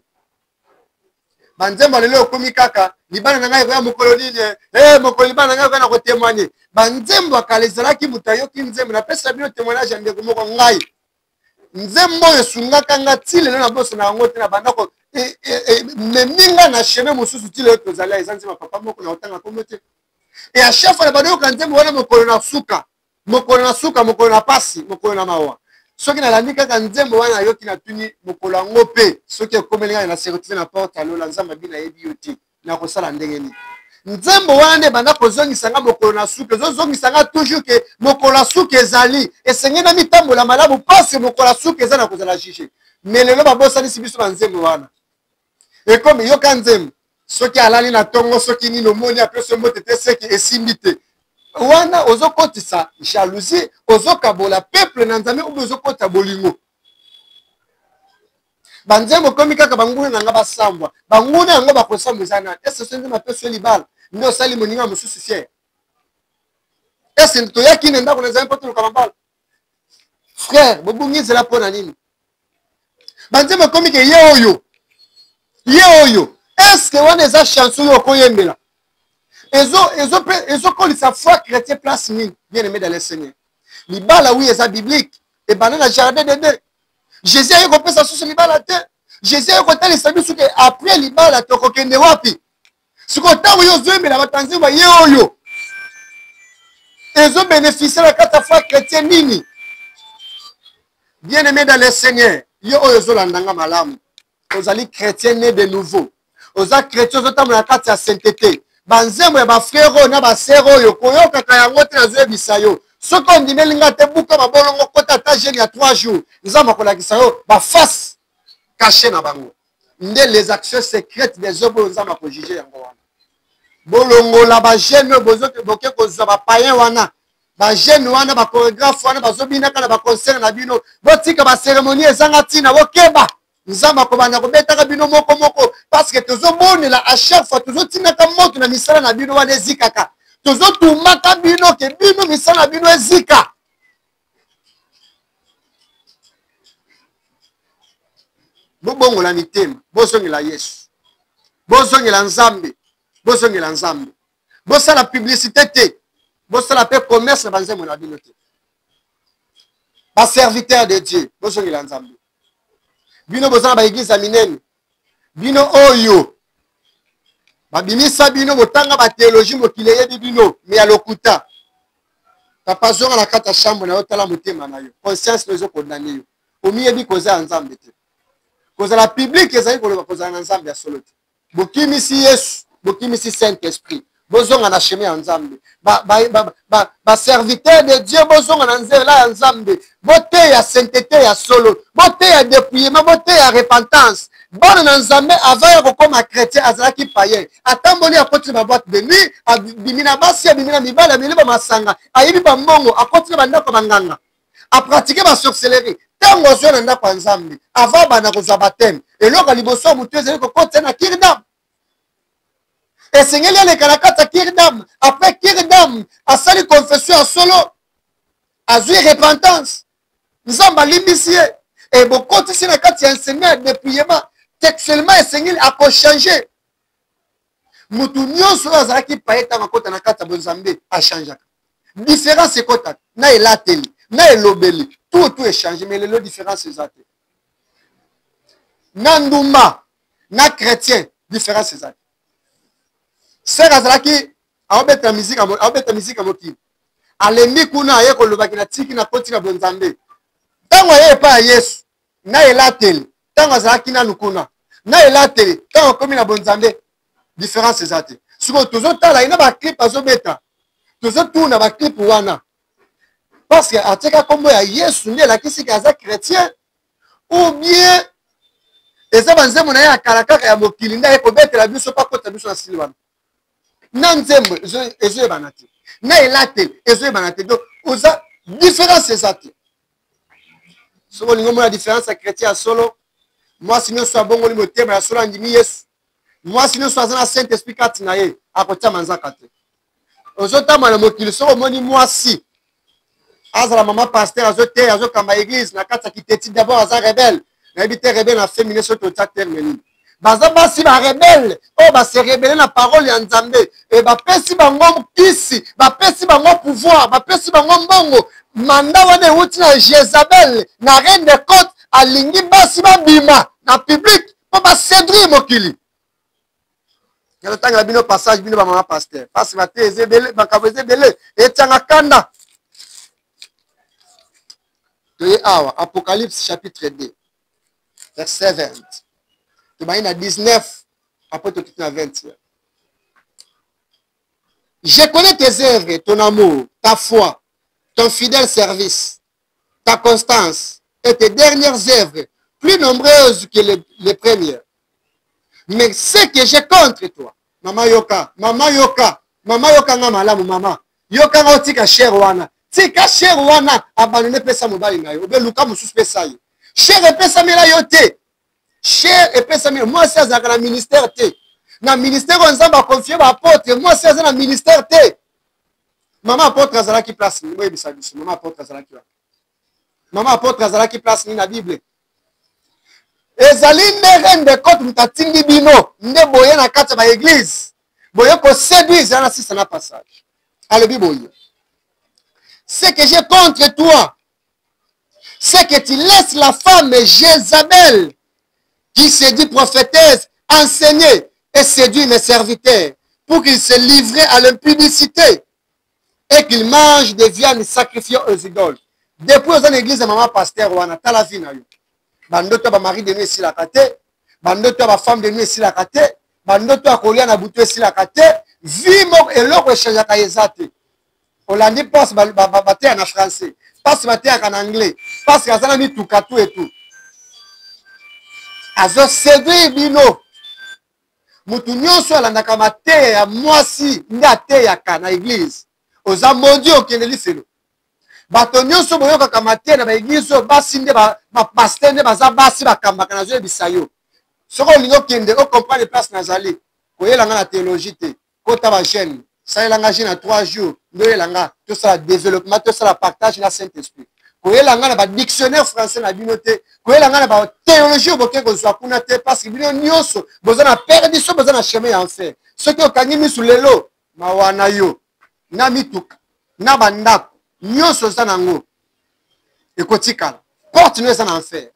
Banzembo lelo ekomi kaka libala na ngai ekoya mokolo nini, e mokolo libala na ngai ekoya na kotémoigne. Banzembo ya kala ezalaki moto ayoki nzembo. Napesa bino témoignage ya ndeko moko. Ngai, nzembo oyo esungaka nga ti lelo, na boso na yango te, na bandako memi nga na chemin mosusu ti lelo tozali. Eza nzembo ya papa moko na kotanga kombo te. E à chaque fois na badoyoka nzembo wana, mokolo na suka, mokolo na suka, mokolo na pasi, mokolo na mawa, soki nalandi kaka nzembo wana, nayoki, natuni mokolo yango mpe soki ekomeli ngai na sécurité na porte alola, Nzambe abi nayebi yo te, nakosala ndenge nini? Nzembo wana nde ebanda kozongisa nga mokolo na suka, ezozongisa nga toujours ke mokolo ya suka ezali, esengeli na mitambola malamu mpasi mokolo ya suka eza na kozala juge. Mais lelo babosanisi biso banzembo wana. Ekomi yoka nzembo, soki alali na ntongo, soki nini, omoni apesi mbote te, seki esimbi te. Wana ozokotisa jalousie, ozokabola peuple na Nzambe, obi ozokotisa bolingo. Banzembo ekomi kaka banguna na nga basambwa. Banguna yango bakosambwa eza nani? Ese so nzembo apesi yo libala nde osali moninga mosusu fier? Ese toyaki na ndako na Nzambe mpo toluka mabala? Frère, bobungi nzela mpo na nini? Banzembo ekomi ke ye oyo, ye oyo. Est-ce wana eza chanson oyo okoyembela ezokolisa foi chrétien place nini? Bien aimé dans le Seigneur, libala, oui, eza biblique, ebanda na jardin d'Eden. Jésus aye kopesa susu libala te. Jésus aye kotalisa biso ke après libala tokokende wapi. Sikoyo ntango yo ozoyembela bato ya nzembo ye oyo ezobeneficie na kati ya foi chrétien nini? Bien aimé dans le Seigneur, yo oyo ozolanda nga malamu, ozali chrétien né de nouveau, oza chrétien ozotambola na kati ya sainteté. Banzembo ya bafrere oyo na basere oyo koyokaka yango te, nazoyebisa yo soki ondimeli nga te, buka mabolongo, kota ata jeune ya 3 jours, Nzambe akolakisa yo baface cache na bango, nde les actions secrètes des hommes oyo Nzambe akojuge yango wana. Bolongola bajeune oyo boke kozwa bapayen wana, bajeune wana, bachoregraphe wana bazobinaka na baconcert na bino, botika baceremonie ezanga ntina, bokeba. Nzambe akobanda kobetaka bino moko moko, parce que tozobonela à chaque fois, tozotindaka moto na misala na bino wana ezikaka, tozotumbaka bino ke bino misala na bino ezika. Bobongola mitema, bozongela Yesu, bozongela Nzambe, bozongela Nzambe. Bosala publicité te, bosala mpe commerce na banzembo na bino te. Baserviteur de Dieu, bozongela Nzambe. Bino boza na baeglise ya minene, bino oyo babimisa bino, botanga batheologie, mokili eyebi bino, me ya lokuta. Papa, zonga na kati ya chambre na yo, tala motema na yo, conscience no ezokondane yo, omiyebi koza ya Nzambe te. Kozala public ezali koloba kozala na Nzambe ya solo te. Bokimisi Yesu, bokimisi Saint Esprit, bozonga na chemin ya Nzambe. Baserviteur de Dieu, bozonga na nzela ya Nzambe, boteya sainteté ya solo, boteya dépouillement, boteya repentance. Bana na Nzambe, avant ya kokoma chrétien azalaki païen, atamboli, akoti na baboite de nuit, abimi na basi, abimi na mibali, ameli bamasanga, ayibi bambongo, akoti na bandako ya banganga, apratike basorcellerie. Ntango azwa na ndako ya Nzambe, avant banda kozwa bateme, eloko ya liboso ya motu ezali kokotisa na kirdam. Esengeli aleka na kati ya kirdam. Après kirdam, asali confession ya solo, azwi repentance, Nzambe alimbisi ye, e bokotisi na kati ya enseignement ya dépouillement. Textuellement esengeli akochange. Motu nyonso oyo azalaki paye, ntango akota na kati ya bonzambe, achangeaka. Différence ekotaka na elateli, na elobeli, tout tout echange. Mais lelo différence eza te na ndumba na chrétien, différence eza te. Sere azalaki aobeta musique, aobeta musique ya mokili, alembi kuna, aye kolobaki na tiki na koti na bonzambe. Ntango aye epai ya Yesu, na elateli ntango azalaki nanu kuna, na elateli ntango akomi na bonzambe, différence eza te. Sikoyo tozotala ye na baclip azobeta, tozotuna baclip wana parce que atiaka nkombo ya Yesu nde elakisi ke aza chrétien, ou bien eza banzembo na ye ya kala kaka ya mokili nde aye kobetela biso mpo akota biso na sili wana? Na nzembo ezoyebana te, na elateli ezoyebana te, donc oza différence eza te. Soki olingi omona différence ya chrétien ya solo, mwasi nyonso abongoli motema ya solo, andimi Yesu, mwasi nyonso aza na Saint Esprit kati na ye, akotia manzaka te. Ozotambola na mokili, soki omoni mwasi, azala mama pasteur, azoteya, azokamba eglise na kati ya kiteti, d'abord aza rebelle. Nayebi te rebelle na féminin soki totia terme nini. Baza basi ba rebelle oyo base rebele na parole ya Nzambe, e bapesi bango kisi, bapesi bango pouvoir, bapesi bango mbongo. Manda wana ewuti na Jezabel, na reine de côte. Alingi basi babima na public mpo baséduire mokili. Nazotangela bino passage, bino bamama pasteur, pasi bate eza ebele, makambo eza ebele, etianga kanda. Toye awa, Apocalypse chapitre 2 verset 20, tobandi na 19, après tokiti na 20. Je connais tes œuvres, ton amour, ta foi, ton fidèle service, ta constance et tes dernières œuvres plus nombreuses que les premières. Mais ce que j'ai contre toi, mama yoka, mama yoka, mama yoka nga malamu, mama yoka nga, otika cher wana, tika cher wana, abandone, pesa mobali na yo, obe luka mosusu, pesa ye. Cher epesamela yo te, cher epesamela mwasi azalaka na ministère te. Na ministère oyo Nzambe akonfie baapôtre, mwasi aza na ministère te. Mama apôtre azalaki place nini? Boyebisa biso, mama apôtre azalaki wapi? Mama apôtre azalaki place nini na Bible? Ezali nde reine de cote moto atindi bino nde boye na kati ya baeglise, boye koséduire. Zala na sisa na passage, alobi boye: ce que j'ai contre toi, c'est que tu laisses la femme Jézabel. Qui se dit prophétesse, enseignait et séduit mes serviteurs pour qu'ils se livraient à l'impudicité et qu'ils mangent des viandes sacrifiées aux idoles. Depuis oza na église ya mama pasteur wana, tala vie na yo. Bandoto ya bamari de nuit esilaka te, bandoto ya bafemme de nuit esilaka te, bandoto ya kolia na butu esilaka te, vie moko eloko echangeaka eza te. Olandi mpasi bateya na français, mpasi bateyaka na anglais, mpasi aza na mituka tu etu. Azo séduire bino. Moto nyonso alandaka mateya ya mwasi nde ateyaka na eglise. Oza maudit, okende lifelo. Bato nyonso boyokaka mateya na baeglise oyo basi nde bapaster nde baza basi bakambaka, nazoyebisa yo. Soki olingi okende ocomprendre place nazali, koyela nga na théologie te, kota ba jeune, salela nga jeune ya 3 jours nde oyela nga tosala développement, tosala partage na Saint Esprit. Koyela nga na ba dictionnaire français na bino te, koyela nga na ba théologie oyo boke kozwa kuna te, parce que bino nyonso boza na perdition, boza na chemin ya enfer. Soki okangi misu lelo, mawa na yo, na mituka, na bandako nyonso oza nango ekotikala, porte no eza na enfer.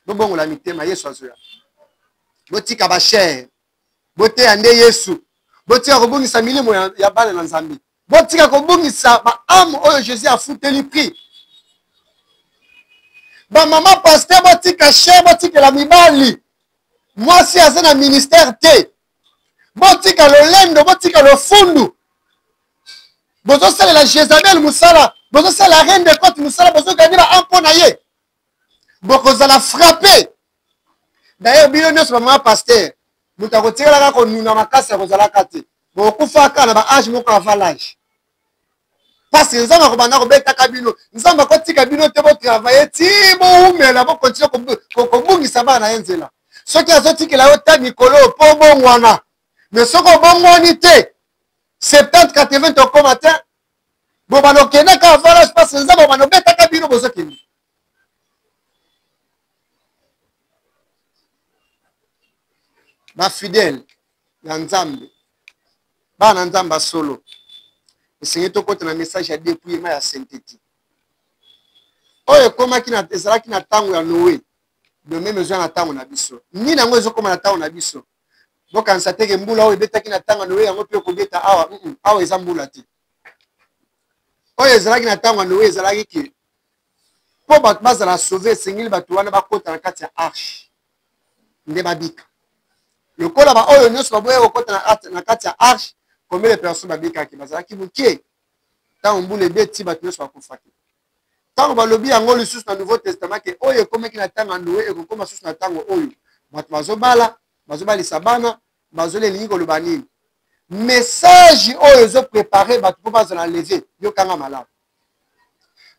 Bobongola mitema, Yesu azoya. Botika ba chair, boteya nde Yesu. Botika kobungisa milimo ya bana na Nzambe. Botika kobungisa ba âme oyo Jésus afuteli prix. Ba mama pasteur botika chair, botikela mibali. Mwasi aza na ministère te. Botika lolendo, botika lofundu. Bozosalela Jezabel mosala, bozosalela reine de côte mosala, bozoganye ba âme mpo na ye. Bokozala frappe. D'ailleurs bino nyonso ba mama pasteur, moto akotikalaka konuna makasi akozalaka te. Bokufaka na ba âge moko avant l'âge. Parce que Nzambe akobanda kobetaka bino. Nzambe akotika bino te botravailler ti bowumela, bokontinue kobungisa bana na ye nzela. Soki azotikela yo ta mikolo po obongwana. Mais soki obongwani te, 70, 80 okoma te, bobanda okendaka avant l'âge parce que Nzambe akobanda obetaka bino bozokende. Ba fidèle ya Nzambe, bana Nzambe ya solo, esengeli tokota na message ya dépouillement ya sainteté oyo ekomaki na, ezalaki na ntango ya Noe, de meme eza na ntango na biso. Nini yango ezokoma na ntango na biso? Bokanisa te ke mbula oyo ebetaki na ntango ya Noe yango mpe ekobeta awa. Awa eza mbula te. Oyo ezalaki na ntango ya Noe ezalaki ke mpo bato bazala sauve, esengeli bato wana bakota na kati ya arche nde babika. Lokola baoyo nyonso baboya kokota na kati ya arche, combien de personnes babikaki? Bazalaki moke. Ntango mbula ebeti, bato nyonso bakufaki. Ntango balobi yango lisusu na Nouveau Testament ke oyo ekomaki na ntango ya Noe ekokoma susu na ntango oyo bato bazobala, bazobalisa bana, bazolia, elingi koloba nini? Message oyo ezo prepare bato mpo bazala leve, yokanga malamu.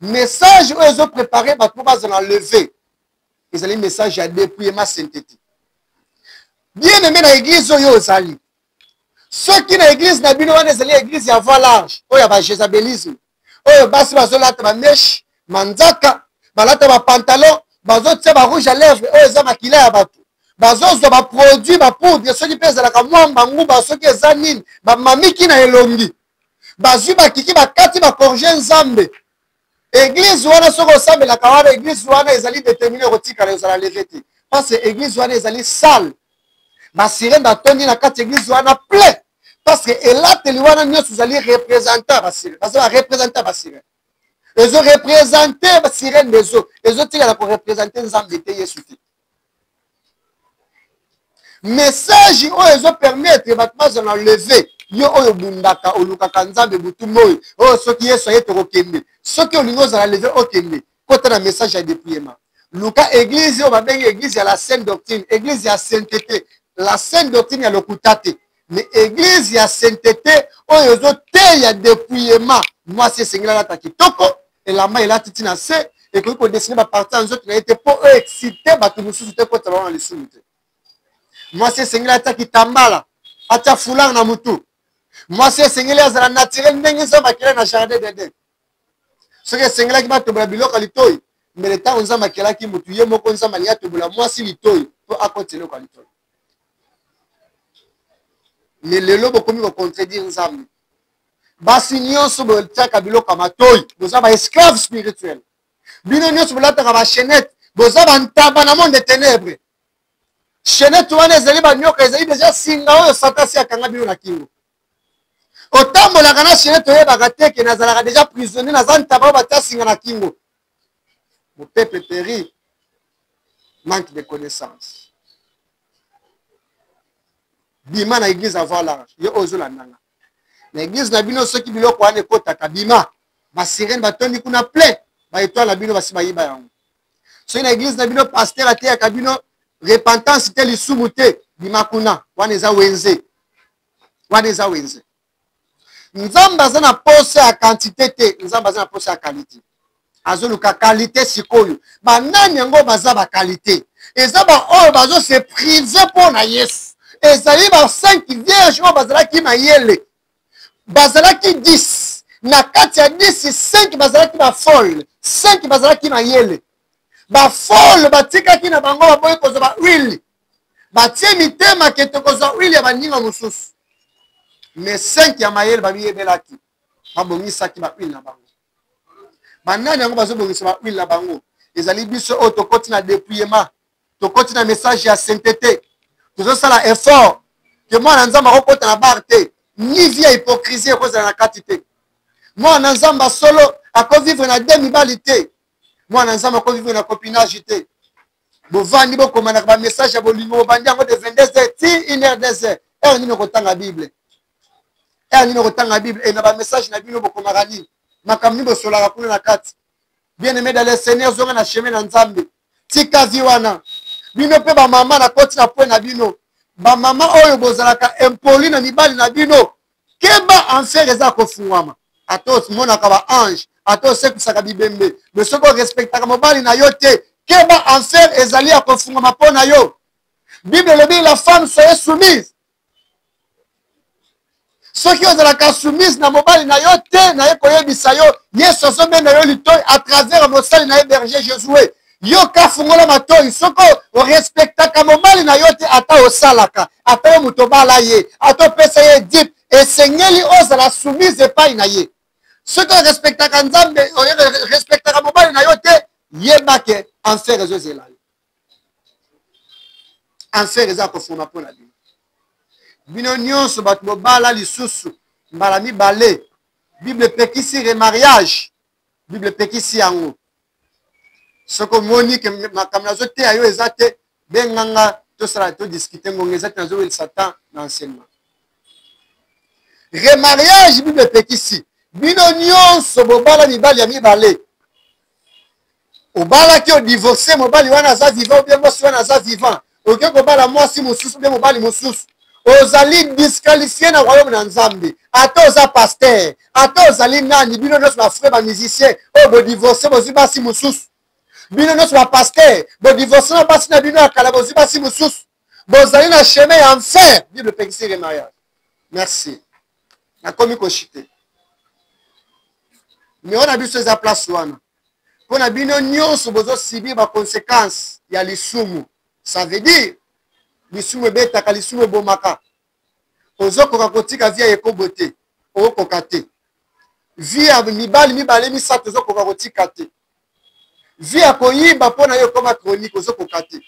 Message oyo ezo prepare bato mpo bazala leve ezali message ya dépouillement synthétique. Bien aimé na église oyo ozali, soki na église na bino wana ezali église ya voie large oyo ya ba jézabelisme, oyo basi bazolata ba mèche, manzaka, balata ba pantalon, bazotia ba rouge à lèvres oyo eza makila ya bato, bazozwa ba produit, ba poudre, soki mpe ezalaka mwamba nguba, soki eza nini, bamamiki na elongi, bazwi bakiki, bakati, bakorge Nzambe. Église wana soki osambelaka wana, église wana ezali déterminé kotikala, ezala leve te, parce que église wana ezali sale, ba sirène batondi na kati église wana plein, parce que elateli wana nyonso ezali représentant ba sirène, baza ba représentant ba sirène, ezo représenter ba sirène des eaux, ezotikala ko représenter Nzambe te, Yesu te. Message oyo ezo permettre bato bazala na leve, yo oyo obundaka, olukaka Nzambe butu moi, oyo soki Yesu aye tokokende. Soki olingi ozala leve, okende, kota na message ya dépouillement. Luka église oyo babengi église ya la sainte doctrine, église ya sainteté, la sainte doctrine ya lokuta te, mais église ya sainteté oyo ezoteya dépouillement. Mwasi esengeli alata kitoko, elamba elati ti na se, ekoki kodesine baparti ya nzoto na ye te mpo oyo excite bato mosusu te, kota bango na lisumu te. Mwasi esengeli atia kitambala, atia foulard na mutu. Mwasi esengeli azala naturel ndenge Nzambe akela na jardin d'Eden. Soki esengelaki batobola biloko ya litoi, mbele ntango Nzambe akelaki motu ye moko, Nzambe alingi atobola mwasi litoi mpo akotisa eloko ya litoi. Me lelo bokomi kocontredire Nzambe. Basi nyonso botiaka biloko ya matoi, boza ba esclave spirituel. Bino nyonso bolataka ba chaînette, boza ba ntaba na monde de ténèbres. Chaînette wana ezali banyoka, ezali deja singa oyo Satan asi akanga bino na kingo. Otambolaka na chaînette, oyebaka te ke nazalaka deja prisonnier, naza ntaba oyo batia singa na kingo. Mon peuple périt, manque de connaissance. Bima na église avant large, yo oyo ozolanda nga na église na bino, soki biloko wana ekotaka, bima. Basirene batondi kuna plein, baetoile na bino basi bayiba yango. Soki na église na bino pasteur ateyaka bino repentance te, lisumu te, bima kuna, wana eza wenze, wana eza wenze. Nzambe aza na posa ya quantité te, Nzambe aza na posa ya qualité. Azoluka qualité. Sikoyo banani yango baza baqualité? Eza baoyo bazo se prive mpo na Yesu. Ezali ba 5 vierge oyo bazalaki mayele. Bazalaki 10, na kati ya 10, 5 bazalaki bafolle, 5 bazalaki mayele. Bafolle batikaki na bango, baboyi kozwa ba huile, batie mitema ke tokozwa huile ya baninga mosusu. Mais 5 ya mayele bamiyebelaki, babongisaki ba huile na bango. Banani yango bazobongisa ba huile na bango? Ezali biso oyo tokoti na dépouillement, tokoti na message ya sainteté, tozosala effort ke mwana Nzambe akokota na bar te, ni vie ya hypocrisie ekozala na kati te. Mwana Nzambe solo akovivre na de mibali te, mwana Nzambe akovivre na copinage te. Bovandi, bokomanaka bamessage ya bolingo, bobandi yango de 22 heures ti 1 heure, 2 heures. Heure nini okotanga Bible? Heure nini okotanga Bible? E na bamessage na bino bokomaka nini? Makambo nini bosolaka kuna na kati? Bien aimé dans le Seigneur, zonga na chemin na Nzambe, tika vie wana. Bino mpe bamama, na koti na point na bino, bamama oyo bozalaka impoli na mibali na bino, keba, enfer eza kofungwama. Ata omonaka ba ange, ata osekwisaka bibembe, mais soki orespectaka mobali na yo te, keba, enfer ezali ya kofungwama mpo na yo. Bible elobi: "La femme, soyez soumise." Soki ozalaka soumise na mobali na yo te, naye koyebisa yo, Yesu azobenda yo litoi à travers mosali na ye berger Josue. Yoka, fungola matoi. Soki orespectaka mobali na yo te, ata osalaka, ata yo moto obala ye, ata opesa ye dip, esengeli ozala soumise epai na ye. Soki orespectaka Nzambe, orespectaka mobali na yo te, yeba ke enfer ezozela yo. Enfer eza kofungama mpo na bino. Bino nyonso bato bobala lisusu mbala mibale, Bible epekisi remariage, Bible epekisi yango. Soki omoni ke makambo nazoteya yo eza te, benganga, tosala, todiskute. Ngonga eza te, nazowelisa temps na enseignement. Remariage, Bible epekisi. Bino nyonso bobala mibali ya mibale, obalaki, odivorce, mobali wana aza vivant obie mwasi wana aza vivant, oke kobala mwasi mosusu bie mobali mosusu, ozali disqualifie na royaume na Nzambe. Ata oza pasteur, ata ozali nani. Bino nyonso bafrère bamusicien oyo bodivorce, bozwi basi mosusu, bino nyonso bapasteur bodivorce na basi na bino ya kala, bozwi basi mosusu, bozali na chemin ya enfer. Bible epekisi remariage. Merci, nakomi koshite. Numero na biso eza place wana mpo na bino nyonso bozosibir baconséquence ya lisumu. Ça veut dire lisumu ebetaka, lisumu ebomaka. Ozokoka kotika vie ya ekobo te, okoka te. Vie ya mibali mibale, misato, ozokoka kotika te. Vie ya koyiba mpo na yo ekoma chronique, ozokoka te.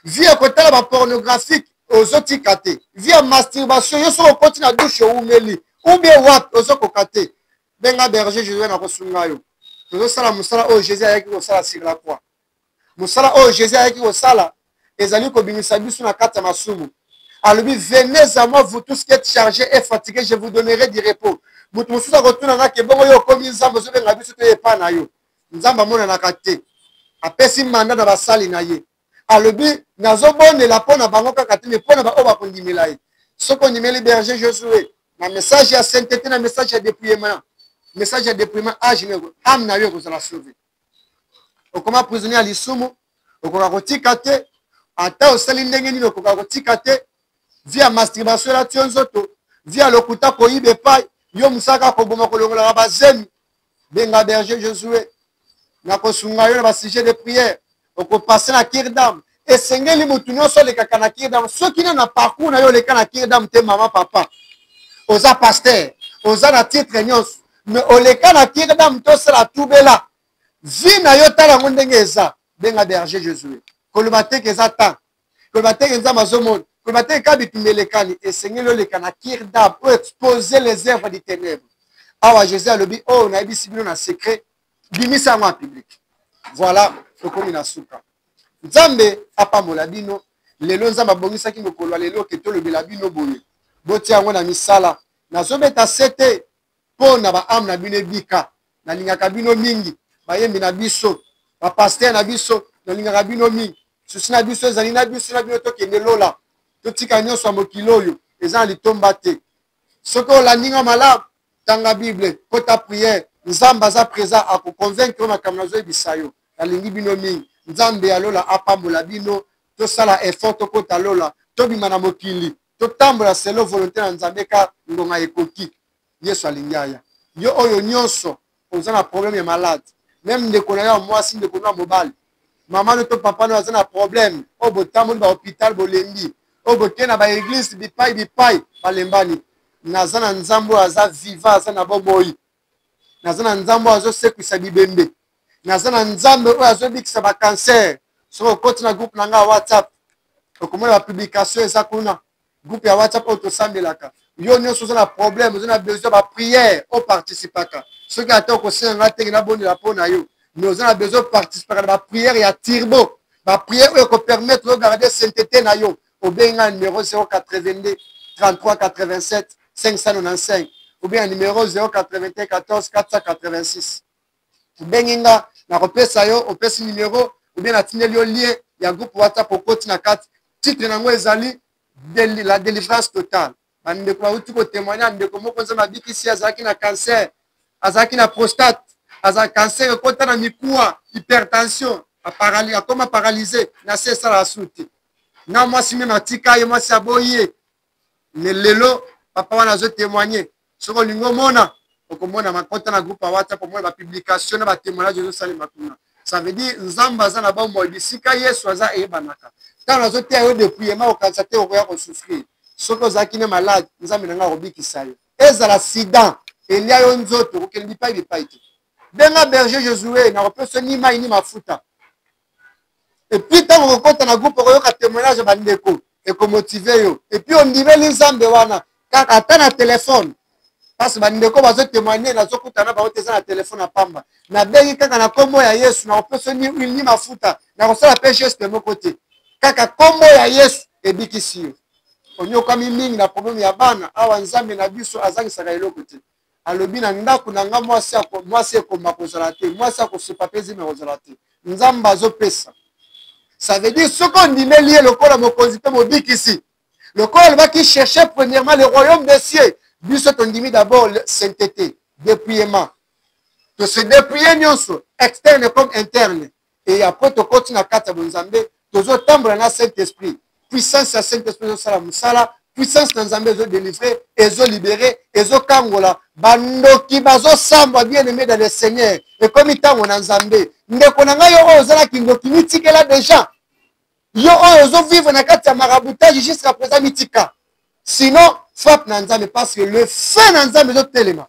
Vie ya kotala bapornographique, ozotika te. Vie ya masturbation, yo soki okoti na douche oumeli ou bien wapi, ozokoka te. Benga berger Josue na kosunga yo. Tozosala mosala oyo Jésus ayaki kosala sur la croix. Mosala oyo Jésus ayaki kosala ezali kobimisa biso na kati ya masumu. Alobi: "Venez à moi, vous tous qui êtes chargés et fatigués, je vous donnerai du repos." Moto mosusu akotuna nga ke bongo yo okomi Nzambe, ozobenga biso toye epa na yo? Nzambe amonanaka te. Apesi manda na basali na ye, alobi: "Nazobondela mpo na bango kaka te, mais mpo na baoyo bakondimela ye." Soki ondimeli berger Josue na message ya sainteté, na message ya dépouillement, message ya dépouillement, age âme na yo ekozala sauve. Okoma prisonnier ya lisumu, okoka kotika te. Ata osali ndenge nini, okoka kotika te. Vie ya masturbation elati yo nzoto, vie ya lokuta, koyiba epai yo, mosaka, koboma, kolongolaka bazemi, benga berger Josue, nakosunga yo na basujet de prière. Okopase na cure d'âme. Esengeli motu nyonso olekaka na cure d'âme. Soki na parcours na yo oleka na cure d'âme te, mama, papa, oza pasteur, oza na titre nyonso, mais oleka na cure d'âme te, osala tubela vie na yo, tala yango ndenge eza, benga berger Josue. Koloba te ke eza temps. Koloba te ke Nzambe azomona. Koloba te ka bitumba elekani. Esengeli oleka na cure d'âme o exposer les œuvres du ténèbre. Awa Jésus alobi oyo oh, nayebisi bino na secret, bimisa yango en public. Voilà, tokomi na suka. Nzambe apambola bino. Lelo Nzambe abongisaki mokolo ya lelo ke tolobela bino boye. Botia yango na misala. Nazobeta sete mpo na ba ame na bino ebika. Nalingaka bino mingi, bayembi na biso, ba pasteur na biso, nalingaka bino mingi. Susi na biso ezali na biso na bino tokende lola. Totika nyonso ya mokili oyo eza na litomba te. Soki olandi nga malamu, tanga Bible, kota prière, Nzambe aza présent ako convaincre yo makambo nazoyebisa yo. Nalingi bino mingi. Nzambe ya lola apambola bino. Tosala effort tokota lola, tobima na mokili, totambola selon volonté na Nzambe ka ngonga ekoki. Yesu alingi aya. Yo oyo nyonso oza na problème ya malade, meme ndeko na yo ya mwasi, ndeko na yo ya mobali, mama no to papa no aza na problème, oyo botamboli ba hôpital bolembi, oyo boke na ba église bipai bipai balembani. Naza na Nzambe oyo aza vivant, aza na bomoi. Naza na Nzambe oyo azosekwisa bibembe. Naza na Nzambe oyo azobikisa ba cancer. Soki okoti na groupe na ngai ya WhatsApp, okomona ba publication eza kuna. Groupe ya WhatsApp oyo tosambelaka. Yo nyonso oza na problème, oza na besoin ba prière, o participaka. Soki ata okosenga nga te nabondela mpo na yo, mais oza na besoin participaka na ba prière ya turbo, ba prière oyo ekopermettre yo garder sainteté na yo. Obengi nga numéro 082 33 87 595 ou bien numéro 081 14 486. Obengi nga, nakopesa yo, opesi numéro ou bien natindeli yo lien ya groupe WhatsApp, okoti na kati. Titre nango ezali la délivrance totale. Bandeko bauti kotémoigne, ndeko moko Nzambe abikisi, azalaki na cancer, azalaki na prostate, azalaki cancer ekota na mikuwa, hypertension, akoma paralysé, na se esalaka su te. Na mwasi meme atika ye, mwasi aboyi ye. Mais lelo papa wana azo témoigner. Soki olingi omona, okomona makota na groupe ya WhatsApp, omona ba publication na ba témoignage ezosalema kuna. Ça veut dire Nzambe aza na bomoi, bisika Yesu aza eyebanaka. Ntango nazoteya yo dépouillement, okanisa te okoya kosouffrir. Soki ozalaki ne malade, Nzambe na ngai akobikisa yo. Ezala sida elia yo nzoto, okokende bipai bipai te. Benga berger Josue, nakopesa ni mai ni mafuta. Et puis ntango okokota na groupe, okoyoka témoignage ya bandeko, ekomotive yo. Et puis ondimeli Nzambe wana kaka ata na telefone, parce que bandeko bazotémoigne, nazokutana bango te, eza na telefone ya pamba. Nabengi kaka na kombo ya Yesu, nakopesa ni huile ni mafuta, nakosala pe geste moko te, kaka kombo ya Yesu ebikisi yo. Onyokwami mingi na problème ya bana, awa Nzambe na biso azangisaka eloko te. Alobi na ndako na nga mwasi ekoma kozala te, mwasi akosopa pe zemi akozala te. Nzambe azopesa. Ça veut dire soki ondimeli ye lokola mokonzi pe mobikisi, lokola alobaki chercher premièrement le royaume des cieux, biso tondimi d'abord le sainteté, dépouillement. To se dépouiller nyonso, externe comme interne. Et après tokoti na kati ya bonzambe, tozotambola na Saint-Esprit. Puissance ya Saint-Esprit ezosala mosala, puissance na Nzambe ezodélivrer, ezolibérer, ezokangola. Bandoki bazosambwa, bien-aimé dans le Seigneur. Ekomi ntango na Nzambe. Ndeko na ngai oyo oza na kindoki, mitikela déjà. Yo oyo ozovivre na kati ya maraboutage jusqu'à présent, mitika. Sinon, frappe na Nzambe, parce que le feu na Nzambe ezotelema.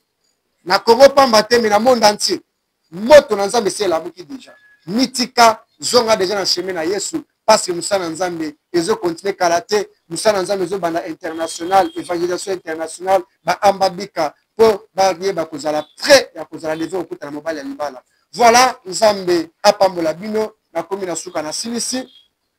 Na Congo pamba te, mais na monde entier. Moto na Nzambe esi elamuki déjà. Mitika, zonga déjà na chemin na Yesu, parce que mosala na Nzambe ezo continuer kala te. Mosala na Nzambe ezobanda international, évangélisation internationale, ba amba bika po bayeba kozala prêt ya kozala leve kokutana mobali ya libala. Voilà, Nzambe apambola bino, nakomi na suka na silisi.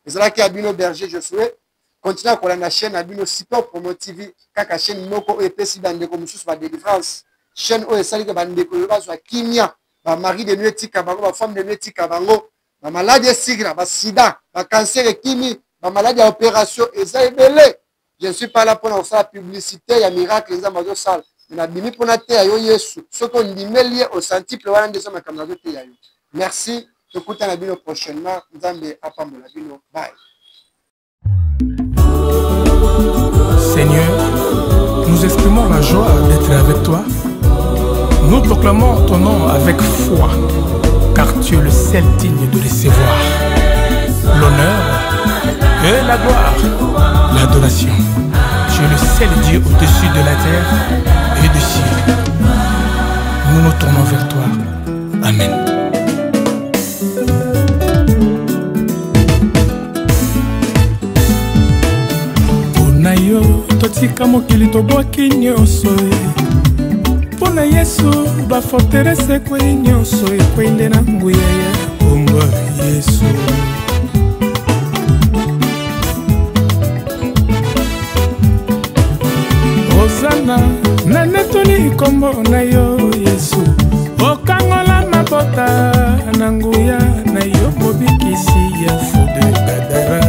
Ezalaki ya bino berger Josué. Continue kolanda chaîne na bino Support Promo TV, kaka chaîne moko oyo epesi bandeko mosusu ba délivrance, chaîne oyo esalika bandeko oyo bazwa kimia, ba mari de nuit etika bango, ba femme de nuit etika bango, ba maladi esikila, ba sida, ba cancer ekimi, ba maladi ya opération eza ebele. Je ne suis pas là mpona kosala publicité ya miracle Nzambe azosala, mais nabimi mpona teya yo Yesu. Soki ondimeli ye osentiple wana, nde eza makambo nazoteya yo. Merci, tokutana bino prochainement. Nzambe apambola bino. Bye. Seigneur, nous exprimons la joie d'être avec toi. Nous proclamons ton nom avec foi, car tu es le seul digne de recevoir l'honneur et la gloire, l'adoration. Tu es le seul Dieu au-dessus de la terre et du ciel. Nous nous tournons vers toi. Amen. Tobwaki nyonso mpo na Yesu, baforterese ekwei, nyonso ekwei nde na nguya ya kombo Yesu. Ozana, nanetoli nkombo na yo Yesu, okangola mabota na nguya na yo, mobikisi ya fou de Gadara.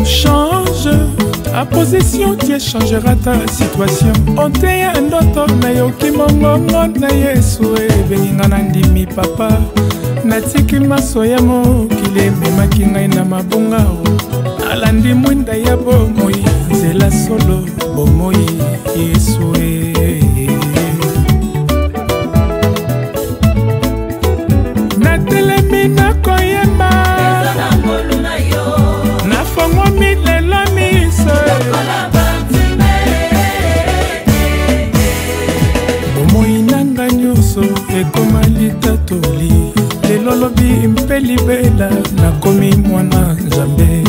Change ta position, tu changeras ta situation. Oteya ndoto, nayoki mongongo na Yesu ebengi nga, na ndimi papa, natiki maso ya mokili ememaki ngai na mabunga o, nalandi mwinda ya bomoi, nzela, solo, bomoi, Yesu e. Natelemi, nakoyemba, nafongwami lelo miso. Bomoi na ngai nyonso ekoma litatoli, lelo, lobi mpe libela. Nakomi mwana Nzambe,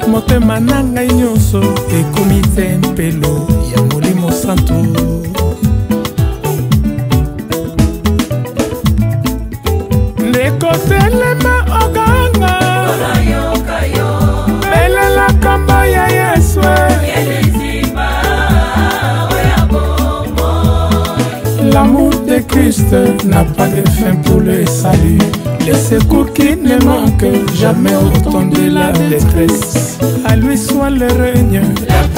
motema na ngai nyonso ekomi tempelo ya Molimo Santu. Ndeko, telema, oganga, belela kombo ya Yesu. L'amour de Christ n'a pas de fin pour le salut. Le secours qui ne manque jamais au temps de la détresse. À lui soit le règne, la